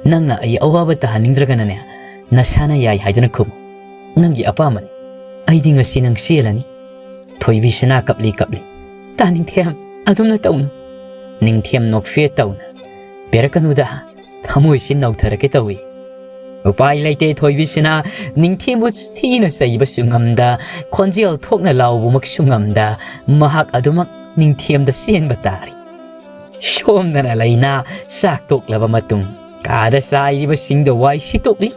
ꯅꯪꯅ ꯑꯩ ꯑꯋꯥꯕ ꯇꯥꯍꯟꯅꯤꯡꯗ꯭ꯔꯒꯅꯅꯦ, ꯅꯁꯥꯅ ꯌꯥꯏ ꯍꯥꯏꯗꯨꯅ ꯈꯨꯝꯃꯨ꯫ ꯅꯪꯒꯤ ꯑꯄꯥꯝꯕꯅꯤ꯫ ꯑꯩꯗꯤ ꯉꯁꯤ ꯅꯪ ꯆꯦꯜꯂꯅꯤ꯫" ꯊꯣꯏꯕꯤꯁꯅꯥ ꯀꯞꯂꯤ ꯀꯞꯂꯤ, "ꯇꯥ ꯅꯤꯡꯊꯦꯝ, ꯑꯗꯨꯝꯅ ꯇꯧꯅꯨ꯫" ꯅꯤꯡꯊꯦꯝ ꯅꯣꯛꯐꯦ ꯇꯧꯅ, "ꯄꯦꯔꯛꯀꯅꯨꯗ, ꯊꯃꯣꯏꯁꯤ ꯅꯧꯊꯔꯛꯀꯦ ꯇꯧꯏ꯫" ꯎꯄꯥꯏ ꯂꯩꯇꯦ ꯊꯣꯏꯕꯤꯁꯅꯥ ꯅꯤꯡꯊꯦꯝꯕꯨ ꯊꯤꯅ ꯆꯩꯕꯁꯨ ꯉꯝꯗ, ꯈꯣꯟꯖꯦꯜ ꯊꯣꯛꯅ ꯂꯥꯎꯕꯃꯛꯁꯨ ꯉꯝꯗ, ꯃꯍꯥꯛ ꯑꯗꯨꯃꯛ ꯅꯤꯡꯊꯦꯝꯗ ꯆꯦꯟꯕ ꯇꯥꯔꯦ꯫ ꯁꯣꯝꯗꯅ ꯂꯩꯅꯥ ꯆꯥꯛ ꯇꯣꯛꯂꯕ ꯃꯇꯨꯡ ꯀꯥꯗ ꯆꯥꯏꯔꯤꯕꯁꯤꯡꯗ ꯋꯥꯏ ꯁꯤꯠꯇꯣꯛꯂꯤ꯫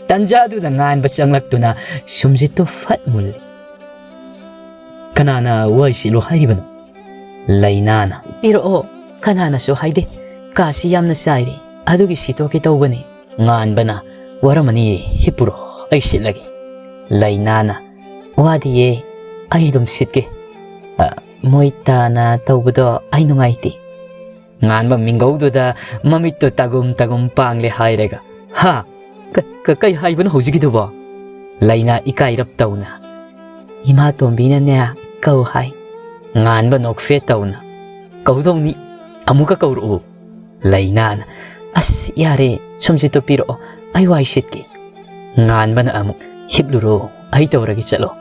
ꯇꯟꯖꯥꯗꯨꯗ ꯉꯥꯟꯕ ꯆꯪꯂꯛꯇꯨꯅ ꯁꯨꯝꯖꯤꯠꯇꯨ ꯐꯠ ꯃꯨꯜꯂꯤ꯫ "ꯀꯅꯥꯅ ꯋꯥꯏ ꯁꯤꯠꯂꯣ ꯍꯥꯏꯔꯤꯕꯅꯣ?" ꯂꯩꯅꯥꯅ, "ꯄꯤꯔꯛꯑꯣ, ꯀꯅꯥꯅꯁꯨ ꯍꯥꯏꯗꯦ꯫ ꯀꯥꯁꯤ ꯌꯥꯝꯅ ꯆꯥꯏꯔꯦ, ꯑꯗꯨꯒꯤ ꯁꯤꯠꯇꯣꯛꯀꯦ ꯇꯧꯕꯅꯤ꯫" ꯉꯥꯟꯕꯅ, "ꯋꯥꯔꯝꯃꯅꯤ, ꯍꯤꯞꯄꯨꯔꯣ, ꯑꯩ ꯁꯤꯠꯂꯒꯦ꯫" ꯂꯩꯅꯥꯅ, "ꯋꯥꯗꯤꯌꯦ, ꯑꯩ ꯑꯗꯨꯝ ꯁꯤꯠꯀꯦ꯫ ꯑ, ꯃꯣꯏ ꯇꯥꯅ ꯇꯧꯕꯗꯣ ꯑꯩ ꯅꯨꯡꯉꯥꯏꯇꯦ꯫" ꯉꯥꯟꯕ ꯃꯤꯡꯒꯧꯗꯨꯗ ꯃꯃꯤꯠꯇꯨ ꯇꯥꯒꯨꯝ ꯇꯥꯒꯨꯝ ꯄꯥꯡꯂꯦ ꯍꯥꯏꯔꯒ, "ꯍꯥ? ꯀ-, ꯀ-, ꯀꯩ ꯍꯥꯏꯕꯅꯣ ꯍꯧꯖꯤꯛꯀꯤꯗꯨꯕꯣ?" ꯂꯩꯅꯥ ꯏꯀꯥꯏꯔꯞ ꯇꯧꯅ, "ꯏꯃꯥꯇꯣꯝꯕꯤꯅꯅꯦ ꯀꯧ ꯍꯥꯏ꯫" ꯉꯥꯟꯕ ꯅꯣꯛꯐꯦꯠ ꯇꯧꯅ, "ꯀꯧꯗꯧꯅꯤ, ꯑꯃꯨꯛꯀ ꯀꯧꯔꯛꯎ꯫" ꯂꯩꯅꯥꯅ, "ꯑꯁ, ꯌꯥꯔꯦ, ꯁꯨꯝꯁꯤꯠꯇꯣ ꯄꯤꯔꯛꯑꯣ, ꯑꯩ ꯋꯥꯏ ꯁꯤꯠꯀꯦ꯫" ꯉꯥꯟꯕꯅ ꯑꯃꯨꯛ, "ꯍꯤꯞꯂꯨꯔꯣ, ꯑꯩ ꯇꯧꯔꯒꯦ, ꯆꯠꯂꯣ꯫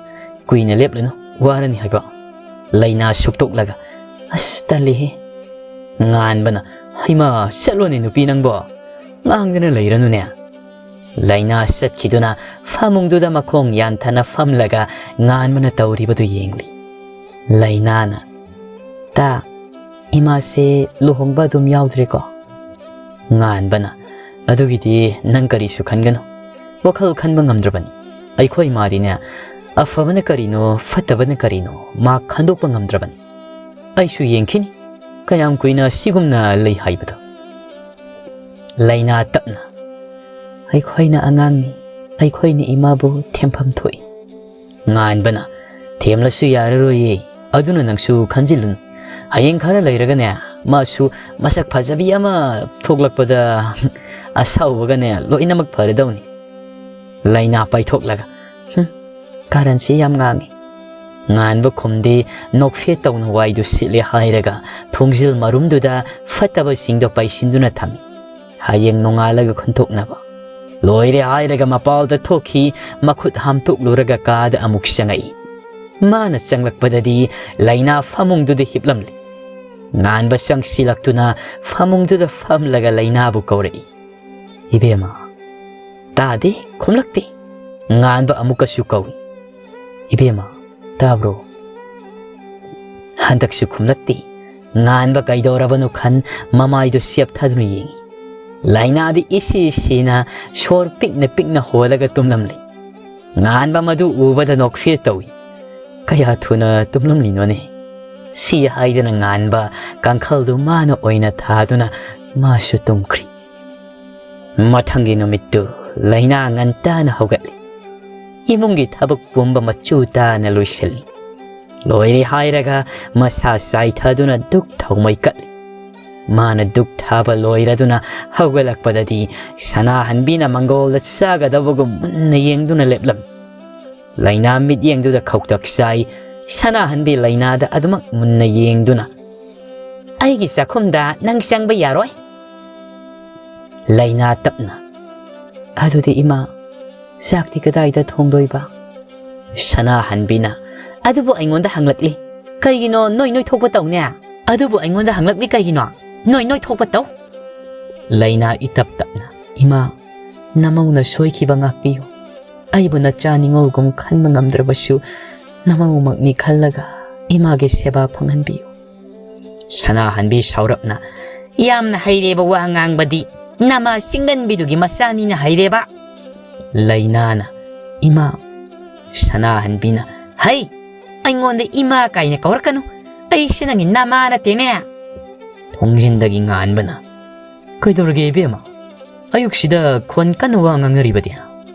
ꯀꯨꯏꯅ ꯂꯦꯞꯂꯨꯅꯨ, ꯋꯥꯔꯅꯤ ꯍꯥꯏꯕ꯫" ꯂꯩꯅꯥ ꯁꯨꯛꯇꯣꯛꯂꯒ, "ꯑꯁ, ꯇꯜꯂꯤꯍꯦ꯫" ꯉꯥꯟꯕꯅ, "ꯍꯩꯃꯥ, ꯆꯠꯂꯣꯅꯦ ꯅꯨꯄꯤ ꯅꯪꯕꯣ꯫ ꯉꯥꯡꯗꯅ ꯂꯩꯔꯅꯨꯅꯦ꯫ ꯂꯩꯅꯥ ꯆꯠꯈꯤꯗꯨꯅ ꯐꯃꯨꯡꯗꯨꯗ ꯃꯈꯣꯡ ꯌꯥꯟꯊꯅ ꯐꯝꯂꯒ ꯉꯥꯟꯕꯅ ꯇꯧꯔꯤꯕꯗꯨ ꯌꯦꯡꯂꯤ꯫ ꯂꯩꯅꯥꯅ, "ꯇꯥ, ꯏꯃꯥꯁꯦ ꯂꯨꯍꯣꯡꯕ ꯑꯗꯨꯝ ꯌꯥꯎꯗ꯭ꯔꯦꯀꯣ?" ꯉꯥꯟꯕꯅ, "ꯑꯗꯨꯒꯤꯗꯤ ꯅꯪ ꯀꯔꯤꯁꯨ ꯈꯟꯒꯅꯨ꯫ ꯋꯥꯈꯜ ꯈꯟꯕ ꯉꯝꯗ꯭ꯔꯕꯅꯤ꯫ ꯑꯩꯈꯣꯏ ꯏꯃꯥꯗꯤꯅꯦ, ꯑꯐꯕꯅ ꯀꯔꯤꯅꯣ, ꯐꯠꯇꯕꯅ ꯀꯔꯤꯅꯣ, ꯃꯥ ꯈꯟꯗꯣꯛꯄ ꯉꯝꯗ꯭ꯔꯕꯅꯤ꯫ ꯑꯩꯁꯨ ꯌꯦꯡꯈꯤꯅꯤ, ꯀꯌꯥꯝ ꯀꯨꯏꯅ ꯁꯤꯒꯨꯝꯅ ꯂꯩ ꯍꯥꯏꯕꯗꯣ꯫" ꯂꯩꯅꯥ ꯇꯞꯅ, "ꯑꯩꯈꯣꯏꯅ ꯑꯉꯥꯡꯅꯤ, ꯑꯩꯈꯣꯏꯅ ꯏꯃꯥꯕꯨ ꯊꯦꯝꯐꯝ ꯊꯣꯛꯏ꯫" ꯉꯥꯟꯕꯅ, "ꯊꯦꯝꯂꯁꯨ ꯌꯥꯔꯔꯣꯏꯌꯦ, ꯑꯗꯨꯅ ꯅꯪꯁꯨ ꯈꯟꯖꯤꯜꯂꯨꯅꯨ꯫ ꯍꯌꯦꯡ ꯈꯔ ꯂꯩꯔꯒꯅꯦ, ꯃꯥꯁꯨ ꯃꯁꯛ ꯐꯖꯕꯤ ꯑꯃ ꯊꯣꯛꯂꯛꯄꯗ ꯑꯁꯥꯎꯕꯒꯅꯦ ꯂꯣꯏꯅꯃꯛ ꯐꯔꯗꯧꯅꯤ꯫" ꯂꯩꯅꯥ ꯄꯥꯏꯊꯣꯛꯂꯒ, "ꯍꯨꯝ, ꯀꯥꯔꯟꯁꯤ ꯌꯥꯝ ꯉꯥꯡꯉꯤ꯫" ꯉꯥꯟꯕ ꯈꯨꯝꯗꯦ, ꯅꯣꯛꯐꯦꯠ ꯇꯧꯅ ꯋꯥꯏꯗꯨ ꯁꯤꯠꯂꯦ ꯍꯥꯏꯔꯒ ꯊꯣꯡꯖꯤꯜ ꯃꯔꯨꯝꯗꯨꯗ ꯐꯠꯇꯕꯁꯤꯡꯗꯣ ꯄꯩꯁꯤꯟꯗꯨꯅ ꯊꯝꯃꯤ꯫ ꯍꯌꯦꯡ ꯅꯣꯡꯉꯥꯜꯂꯒ ꯈꯨꯟꯇꯣꯛꯅꯕ꯫ ꯂꯣꯏꯔꯦ ꯍꯥꯏꯔꯒ ꯃꯄꯥꯜꯗ ꯊꯣꯛꯈꯤ, ꯃꯈꯨꯠ ꯍꯥꯝꯇꯣꯛꯂꯨꯔꯒ ꯀꯥꯗ ꯑꯃꯨꯛ ꯆꯪꯉꯛꯏ꯫ ꯃꯥꯅ ꯆꯪꯂꯛꯄꯗꯗꯤ ꯂꯩꯅꯥ ꯐꯃꯨꯡꯗꯨꯗ ꯍꯤꯞꯂꯝꯂꯤ꯫ ꯉꯥꯟꯕ ꯆꯪꯁꯤꯜꯂꯛꯇꯨꯅ ꯐꯃꯨꯡꯗꯨꯗ ꯐꯝꯂꯒ ꯂꯩꯅꯥꯕꯨ ꯀꯧꯔꯛꯏ꯫ "ꯏꯕꯦꯝꯃ, ꯇꯥꯗꯦ, ꯈꯨꯝꯂꯛꯇꯦ꯫" ꯉꯥꯟꯕ ꯑꯃꯨꯛꯀꯁꯨ ꯀꯧꯏ, "ꯏꯕꯦꯝꯃ, ꯇꯥꯕ꯭ꯔꯣ?" ꯍꯟꯗꯛꯁꯨ ꯈꯨꯝꯂꯛꯇꯦ꯫ ꯉꯥꯟꯕ ꯀꯩꯗꯧꯔꯕꯅꯣ ꯈꯟ ꯃꯃꯥꯏꯗꯨ ꯆꯦꯞꯊꯗꯨꯅ ꯌꯦꯡꯏ꯫ ꯂꯩꯅꯥꯗꯤ ꯏꯁꯤ ꯁꯤꯅ ꯁꯣꯔ ꯄꯤꯛꯅ ꯄꯤꯛꯅ ꯍꯣꯜꯂꯒ ꯇꯨꯝꯂꯝꯂꯤ꯫ ꯉꯥꯟꯕ ꯃꯗꯨ ꯎꯕꯗ ꯅꯣꯛꯐꯦꯠ ꯇꯧꯏ꯫ "ꯀꯌꯥ ꯊꯨꯅ ꯇꯨꯝꯂꯝꯂꯤꯅꯣꯅꯦ?" ꯁꯤ ꯍꯥꯏꯗꯨꯅ ꯉꯥꯟꯕ ꯀꯥꯡꯈꯜꯗꯨ ꯃꯥꯅ ꯑꯣꯏꯅ ꯊꯥꯗꯨꯅ ꯃꯥꯁꯨ ꯇꯨꯝꯈ꯭ꯔꯤ꯫ ꯃꯊꯪꯒꯤ ꯅꯨꯃꯤꯠꯇꯨ ꯂꯩꯅꯥ ꯉꯟꯇꯥꯅ ꯍꯧꯒꯠꯂꯤ꯫ ꯏꯃꯨꯡꯒꯤ ꯊꯕꯛ ꯄꯨꯝꯕ ꯃꯆꯨ ꯇꯥꯅ ꯂꯣꯏꯁꯤꯜꯂꯤ꯫ ꯂꯣꯏꯔꯦ ꯍꯥꯏꯔꯒ ꯃꯁꯥ ꯆꯥꯏꯊꯗꯨꯅ ꯙꯨꯛ ꯊꯥꯎꯃꯩ ꯀꯠꯂꯤ꯫ ꯃꯥꯅ ꯙꯨꯛ ꯊꯥꯕ ꯂꯣꯏꯔꯗꯨꯅ ꯍꯧꯒꯠꯂꯛꯄꯗꯗꯤ ꯁꯅꯥꯍꯟꯕꯤꯅ ꯃꯪꯒꯣꯜꯗ ꯆꯥꯒꯗꯕꯒꯨꯝ ꯃꯨꯟꯅ ꯌꯦꯡꯗꯨꯅ ꯂꯦꯞꯂꯝꯃꯤ꯫ ꯂꯩꯅꯥ ꯃꯤꯠꯌꯦꯡꯗꯨꯗ ꯈꯧꯇꯛ ꯆꯥꯏ꯫ ꯁꯅꯥꯍꯟꯕꯤ ꯂꯩꯅꯥꯗ ꯑꯗꯨꯃꯛ ꯃꯨꯟꯅ ꯌꯦꯡꯗꯨꯅ, "ꯑꯩꯒꯤ ꯆꯥꯛꯈꯨꯝꯗ ꯅꯪ ꯆꯪꯕ ꯌꯥꯔꯣꯏ꯫" ꯂꯩꯅꯥ ꯇꯞꯅ, "ꯑꯗꯨꯗꯤ ꯏꯃꯥ, ꯆꯥꯛꯇꯤ ꯀꯗꯥꯏꯗ ꯊꯣꯡꯗꯣꯏꯕ?" ꯁꯅꯥꯍꯟꯕꯤꯅ, "ꯑꯗꯨꯕꯨ ꯑꯩꯉꯣꯟꯗ ꯍꯪꯂꯛꯂꯤ ꯀꯩꯒꯤꯅꯣ? ꯅꯣꯏ ꯅꯣꯏ ꯊꯣꯛꯄ ꯇꯧꯅꯦ꯫ ꯑꯗꯨꯕꯨ ꯑꯩꯉꯣꯟꯗ ꯍꯪꯂꯛꯂꯤ ꯀꯩꯒꯤꯅꯣ? ꯅꯣꯏ ꯅꯣꯏ ꯊꯣꯛꯄ ꯇꯧ꯫" ꯂꯩꯅꯥ ꯏꯇꯞ ꯇꯞꯅ, "ꯏꯃꯥ, ꯅꯃꯧꯅ ꯁꯣꯏꯈꯤꯕ ꯉꯥꯛꯄꯤꯌꯨ꯫ ꯑꯩꯕꯨ ꯅꯆꯥ ꯅꯤꯉꯣꯜꯒꯨꯝ ꯈꯟꯕ ꯉꯝꯗ꯭ꯔꯕꯁꯨ, ꯅꯃꯧꯃꯛꯅꯤ ꯈꯜꯂꯒ ꯏꯃꯥꯒꯤ ꯁꯦꯕꯥ ꯐꯪꯍꯟꯕꯤꯌꯨ"꯫ ꯁꯅꯥꯍꯟꯕꯤ ꯁꯥꯎꯔꯞꯅ, "ꯌꯥꯝꯅ ꯍꯩꯔꯦꯕ ꯋꯥ ꯉꯥꯡꯕꯗꯤ꯫ ꯅꯃꯥ ꯆꯤꯡꯒꯟꯕꯤꯗꯨꯒꯤ ꯃꯆꯥꯅꯤꯅ ꯍꯩꯔꯦꯕ"꯫ ꯂꯩꯅꯥꯅ, "ꯏꯃꯥ"꯫ ꯁꯅꯥꯍꯟꯕꯤꯅ, "ꯍꯩ! ꯑꯩꯉꯣꯟꯗ ꯏꯃꯥ ꯀꯥꯏꯅ ꯀꯧꯔꯛꯀꯅꯨ꯫ ꯑꯩꯁꯦ ꯅꯪꯒꯤ ꯅꯃꯥ ꯅꯠꯇꯦꯅꯦ"꯫ ꯊꯣꯡꯖꯤꯟꯗꯒꯤ ꯉꯥꯟꯕꯅ, "ꯀꯩꯗꯧꯔꯒꯦ ꯏꯕꯦꯝꯃ? ꯑꯌꯨꯛꯁꯤꯗ ꯈꯣꯟ ꯀꯟꯅ ꯋꯥ ꯉꯥꯡꯅꯔꯤꯕꯗꯤ?"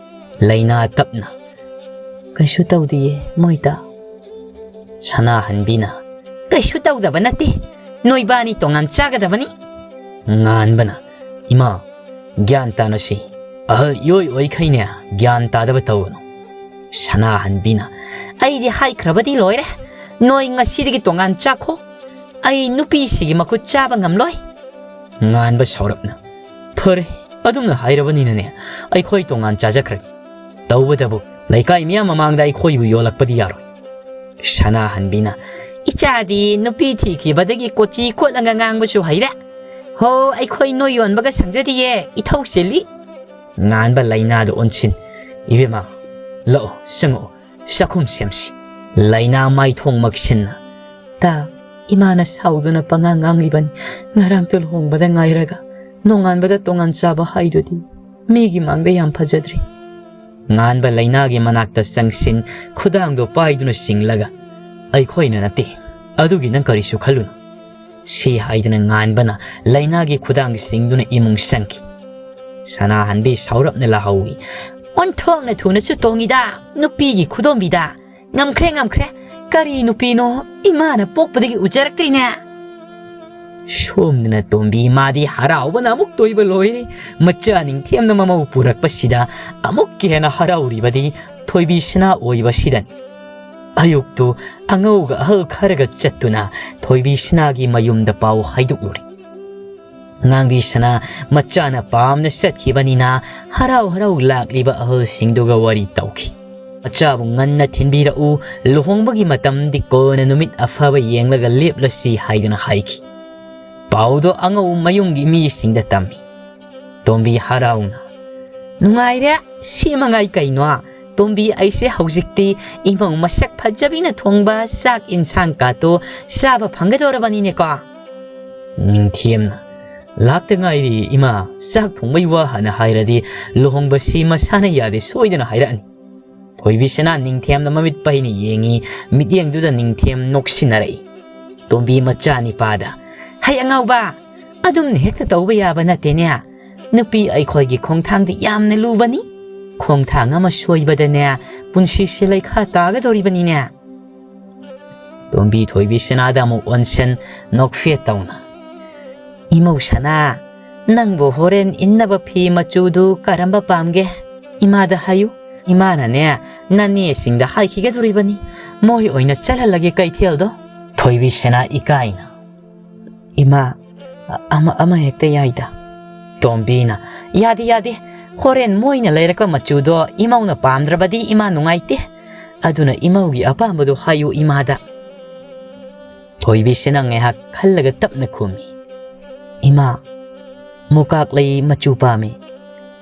ꯂꯩꯅꯥ ꯇꯞꯅ, "ꯀꯩꯁꯨ ꯇꯧꯗꯤꯌꯦ ꯃꯣꯏꯗ"꯫ ꯁꯅꯥꯍꯟꯕꯤꯅ, "ꯀꯩꯁꯨ ꯇꯧꯗꯕ ꯅꯠꯇꯦ꯫ ꯅꯣꯏꯕꯥꯅꯤ ꯇꯣꯉꯥꯟ ꯆꯥꯒꯗꯕꯅꯤ"꯫ ꯉꯥꯟꯕꯅ, "ꯏꯃꯥ, ꯒ꯭ꯌꯥꯟ ꯇꯥꯅꯁꯤ꯫ ꯑꯍꯜ ꯏꯑꯣꯏ ꯑꯣꯏꯈꯩꯅꯦ, ꯒ꯭ꯌꯥꯟ ꯇꯥꯗꯕ ꯇꯧꯒꯅꯨ"꯫ ꯁꯅꯥꯍꯟꯕꯤꯅ, "ꯑꯩꯗꯤ ꯍꯥꯏꯈ꯭ꯔꯕꯗꯤ ꯂꯣꯏꯔꯦ꯫ ꯅꯣꯏ ꯉꯁꯤꯗꯒꯤ ꯇꯣꯉꯥꯟ ꯆꯥꯈꯣ꯫ ꯑꯩ ꯅꯨꯄꯤꯁꯤꯒꯤ ꯃꯈꯨꯠ ꯆꯥꯕ ꯉꯝꯂꯣꯏ"꯫ ꯉꯥꯟꯕ ꯁꯥꯎꯔꯞꯅ, "ꯐꯔꯦ, ꯑꯗꯨꯝꯅ ꯍꯥꯏꯔꯕꯅꯤꯅꯅꯦ, ꯑꯩꯈꯣꯏ ꯇꯣꯉꯥꯟ ꯆꯥꯖꯈ꯭ꯔꯒꯦ꯫ ꯇꯧꯕꯇꯕꯨ ꯂꯩꯀꯥꯏ ꯃꯤꯌꯥꯝ ꯃꯃꯥꯡꯗ ꯑꯩꯈꯣꯏꯕꯨ ꯌꯣꯜꯂꯛꯄꯗꯤ ꯌꯥꯔꯣꯏ"꯫ ꯁꯅꯥꯍꯟꯕꯤꯅ, "ꯏꯆꯥꯗꯤ ꯅꯨꯄꯤ ꯊꯤꯈꯤꯕꯗꯒꯤ ꯀꯣꯆꯤ ꯀꯣꯠꯂꯒ ꯉꯥꯡꯕꯁꯨ ꯍꯩꯔꯦ꯫ ꯍꯣ, ꯑꯩꯈꯣꯏ ꯅꯣꯏ ꯌꯣꯟꯕꯒ ꯁꯪꯖꯗꯤꯌꯦ, ꯏꯊꯧ ꯆꯤꯜꯂꯤ"꯫ ꯉꯥꯟꯕ ꯂꯩꯅꯥꯗ ꯑꯣꯟꯁꯤꯟ, "ꯏꯕꯦꯝꯃ, ꯂꯥꯛꯑꯣ, ꯆꯪꯉꯛꯑꯣ, ꯆꯥꯛꯈꯨꯝ ꯁꯦꯝꯁꯤ"꯫ ꯂꯩꯅꯥ ꯃꯥꯏꯊꯣꯡ ꯃꯛꯁꯤꯟꯅ, "ꯇꯥ, ꯏꯃꯥꯅ ꯁꯥꯎꯗꯨꯅ ꯄꯉꯥꯡ ꯉꯥꯡꯂꯤꯕꯅꯤ꯫ ꯉꯔꯥꯡꯇ ꯂꯨꯍꯣꯡꯕꯗ ꯉꯥꯏꯔꯒ ꯅꯣꯡꯉꯥꯟꯕꯗ ꯇꯣꯉꯥꯟ ꯆꯥꯕ ꯍꯥꯏꯗꯨꯗꯤ ꯃꯤꯒꯤ ꯃꯥꯡꯗ ꯌꯥꯝ ꯐꯖꯗ꯭ꯔꯤ"꯫ ꯉꯥꯟꯕ ꯂꯩꯅꯥꯒꯤ ꯃꯅꯥꯛꯇ ꯆꯪꯁꯤꯟ, ꯈꯨꯗꯥꯡꯗꯣ ꯄꯥꯏꯗꯨꯅ ꯆꯤꯡꯂꯒ, "ꯑꯩꯈꯣꯏꯅ ꯅꯠꯇꯦ, ꯑꯗꯨꯒꯤ ꯅꯪ ꯀꯔꯤꯁꯨ ꯈꯜꯂꯨꯅꯨ"꯫ ꯁꯤ ꯍꯥꯏꯗꯨꯅ ꯉꯥꯟꯕꯅ ꯂꯩꯅꯥꯒꯤ ꯈꯨꯗꯥꯡ ꯆꯤꯡꯗꯨꯅ ꯏꯃꯨꯡ ꯆꯪꯈꯤ꯫ ꯁꯅꯥꯍꯟꯕꯤ ꯁꯥꯎꯔꯞꯅ ꯂꯥꯍꯧꯏ, "ꯑꯣꯟꯊꯣꯛꯅ ꯊꯨꯅꯁꯨ ꯇꯣꯡꯉꯤꯗ, ꯅꯨꯄꯤꯒꯤ ꯈꯨꯗꯣꯝꯕꯤꯗ꯫ ꯉꯝꯈ꯭ꯔꯦ, ꯉꯝꯈ꯭ꯔꯦ꯫ ꯀꯔꯤ ꯅꯨꯄꯤꯅꯣ, ꯏꯃꯥꯅ ꯄꯣꯛꯄꯗꯒꯤ ꯎꯖꯔꯛꯇ꯭ꯔꯤꯅꯦ"꯫ ꯁꯣꯝꯗꯅ ꯇꯣꯝꯕꯤ ꯃꯥꯗꯤ ꯍꯔꯥꯎꯕꯅ ꯑꯃꯨꯛ ꯇꯣꯏꯕ ꯂꯣꯏꯔꯦ꯫ ꯃꯆꯥ ꯅꯤꯡꯊꯦꯝꯅ ꯃꯃꯧ ꯄꯨꯔꯛꯄꯁꯤꯗ ꯑꯃꯨꯛꯀ ꯍꯦꯟꯅ ꯍꯔꯥꯎꯔꯤꯕꯗꯤ ꯊꯣꯏꯕꯤ ꯁꯅꯥ ꯑꯣꯏꯕꯁꯤꯗꯅꯤ꯫ ꯑꯌꯨꯛꯇꯨ ꯑꯉꯧꯒ ꯑꯍꯜ ꯈꯔꯒ ꯆꯠꯇꯨꯅ ꯊꯣꯏꯕꯤ ꯁꯅꯥꯒꯤ ꯃꯌꯨꯝꯗ ꯄꯥꯎ ꯍꯥꯏꯗꯣꯛꯂꯨꯔꯦ꯫ ꯉꯥꯡꯕꯤ ꯁꯅꯥ ꯃꯆꯥꯅ ꯄꯥꯝꯅ ꯆꯠꯈꯤꯕꯅꯤꯅ ꯍꯔꯥꯎ ꯍꯔꯥꯎ ꯂꯥꯛꯂꯤꯕ ꯑꯍꯜꯁꯤꯡꯗꯨꯒ ꯋꯥꯔꯤ ꯇꯧꯈꯤ꯫ "ꯃꯆꯥꯕꯨ ꯉꯟꯅ ꯊꯤꯟꯕꯤꯔꯛꯎ, ꯂꯨꯍꯣꯡꯕꯒꯤ ꯃꯇꯝꯗꯤ ꯀꯣꯟꯅ ꯅꯨꯃꯤꯠ ꯑꯐꯕ ꯌꯦꯡꯂꯒ ꯂꯦꯞꯂꯁꯤ" ꯍꯥꯏꯗꯨꯅ ꯍꯥꯏꯈꯤ꯫ ꯄꯥꯎꯗꯣ ꯑꯉꯧ ꯃꯌꯨꯝꯒꯤ ꯃꯤꯁꯤꯡꯗ ꯇꯝꯃꯤ꯫ ꯇꯣꯝꯕꯤ ꯍꯔꯥꯎꯅ, "ꯅꯨꯡꯉꯥꯏꯔꯦ, ꯁꯤ ꯃꯉꯥꯏ ꯀꯩꯅꯣ? ꯇꯣꯝꯕꯤ, ꯑꯩꯁꯦ ꯍꯧꯖꯤꯛꯇꯤ ꯏꯃꯧ ꯃꯁꯛ ꯐꯖꯕꯤꯅ ꯊꯣꯡꯕ ꯆꯥꯛ ꯏꯟꯁꯥꯡ ꯀꯥꯇꯣ ꯆꯥꯕ ꯐꯪꯒꯗꯧꯔꯕꯅꯤꯅꯦꯀꯣ?" ꯅꯤꯡꯊꯦꯝꯅ, "ꯂꯥꯛꯇ ꯉꯥꯏꯔꯤ ꯏꯃꯥ, ꯆꯥꯛ ꯊꯣꯡꯕꯩ ꯋꯥ ꯍꯥꯟꯅ ꯍꯥꯏꯔꯗꯤ ꯂꯨꯍꯣꯡꯕꯁꯤ ꯃꯁꯥꯅ ꯌꯥꯗꯦ ꯁꯣꯏꯗꯅ ꯍꯥꯏꯔꯛꯑꯅꯤ꯫" ꯊꯣꯏꯕꯤꯁꯅꯥ ꯅꯤꯡꯊꯦꯝꯗ ꯃꯃꯤꯠ ꯄꯩꯅ ꯌꯦꯡꯉꯤ, ꯃꯤꯠꯌꯦꯡꯗꯨꯗ ꯅꯤꯡꯊꯦꯝ ꯅꯣꯛꯁꯤꯟꯅꯔꯛꯏ꯫ ꯇꯣꯝꯕꯤ ꯃꯆꯥ ꯅꯤꯄꯥꯗ, "ꯍꯩ ꯑꯉꯥꯎꯕ, ꯑꯗꯨꯝꯅ ꯍꯦꯛꯇ ꯇꯧꯕ ꯌꯥꯕ ꯅꯠꯇꯦꯅꯦ꯫ ꯅꯨꯄꯤ ꯑꯩꯈꯣꯏꯒꯤ ꯈꯣꯡꯊꯥꯡꯗꯤ ꯌꯥꯝꯅ ꯂꯨꯕꯅꯤ꯫ ꯈꯣꯡꯊꯥꯡ ꯑꯃ ꯁꯣꯏꯕꯗꯅꯦ, ꯄꯨꯟꯁꯤꯁꯦ ꯂꯩꯈꯥ ꯇꯥꯒꯗꯧꯔꯤꯕꯅꯤꯅꯦ꯫" ꯇꯣꯝꯕꯤ ꯊꯣꯏꯕꯤꯁꯅꯥꯗ ꯑꯃꯨꯛ ꯑꯣꯟꯁꯟ, ꯅꯣꯛꯐꯦꯠ ꯇꯧꯅ, "ꯏꯃꯧ ꯁꯅꯥ, ꯅꯪꯕꯨ ꯍꯣꯔꯦꯟ ꯏꯟꯅꯕ ꯐꯤ ꯃꯆꯨꯗꯨ ꯀꯔꯝꯕ ꯄꯥꯝꯒꯦ? ꯏꯃꯥꯗ ꯍꯥꯏꯌꯨ꯫ ꯏꯃꯥꯅꯅꯦ, ꯅꯅꯦꯁꯤꯡꯗ ꯍꯥꯏꯈꯤꯒꯗꯧꯔꯤꯕꯅꯤ꯫ ꯃꯣꯏ ꯑꯣꯏꯅ ꯆꯠꯍꯜꯂꯒꯦ ꯀꯩꯊꯦꯜꯗꯣ꯫" ꯊꯣꯏꯕꯤꯁꯅꯥ ꯏꯀꯥꯏꯅ, "ꯏꯃꯥ, ꯑꯃ, ꯑꯃ ꯍꯦꯛꯇ ꯌꯥꯏꯗ꯫" ꯇꯣꯝꯕꯤꯅ, "ꯌꯥꯗꯦ, ꯌꯥꯗꯦ꯫ ꯍꯣꯔꯦꯟ ꯃꯣꯏꯅ ꯂꯩꯔꯛꯄ ꯃꯆꯨꯗꯣ ꯏꯃꯧꯅ ꯄꯥꯝꯗ꯭ꯔꯕꯗꯤ ꯏꯃꯥ ꯅꯨꯡꯉꯥꯏꯇꯦ꯫ ꯑꯗꯨꯅ ꯏꯃꯧꯒꯤ ꯑꯄꯥꯝꯕꯗꯣ ꯍꯥꯏꯌꯨ ꯏꯃꯥꯗ꯫" ꯊꯣꯏꯕꯤꯁꯤꯅ ꯉꯥꯏꯍꯥꯛ ꯈꯜꯂꯒ ꯇꯞꯅ ꯈꯨꯝꯃꯤ, "ꯏꯃꯥ, ꯃꯨꯀꯥꯛ ꯂꯩ ꯃꯆꯨ ꯄꯥꯝꯃꯤ꯫"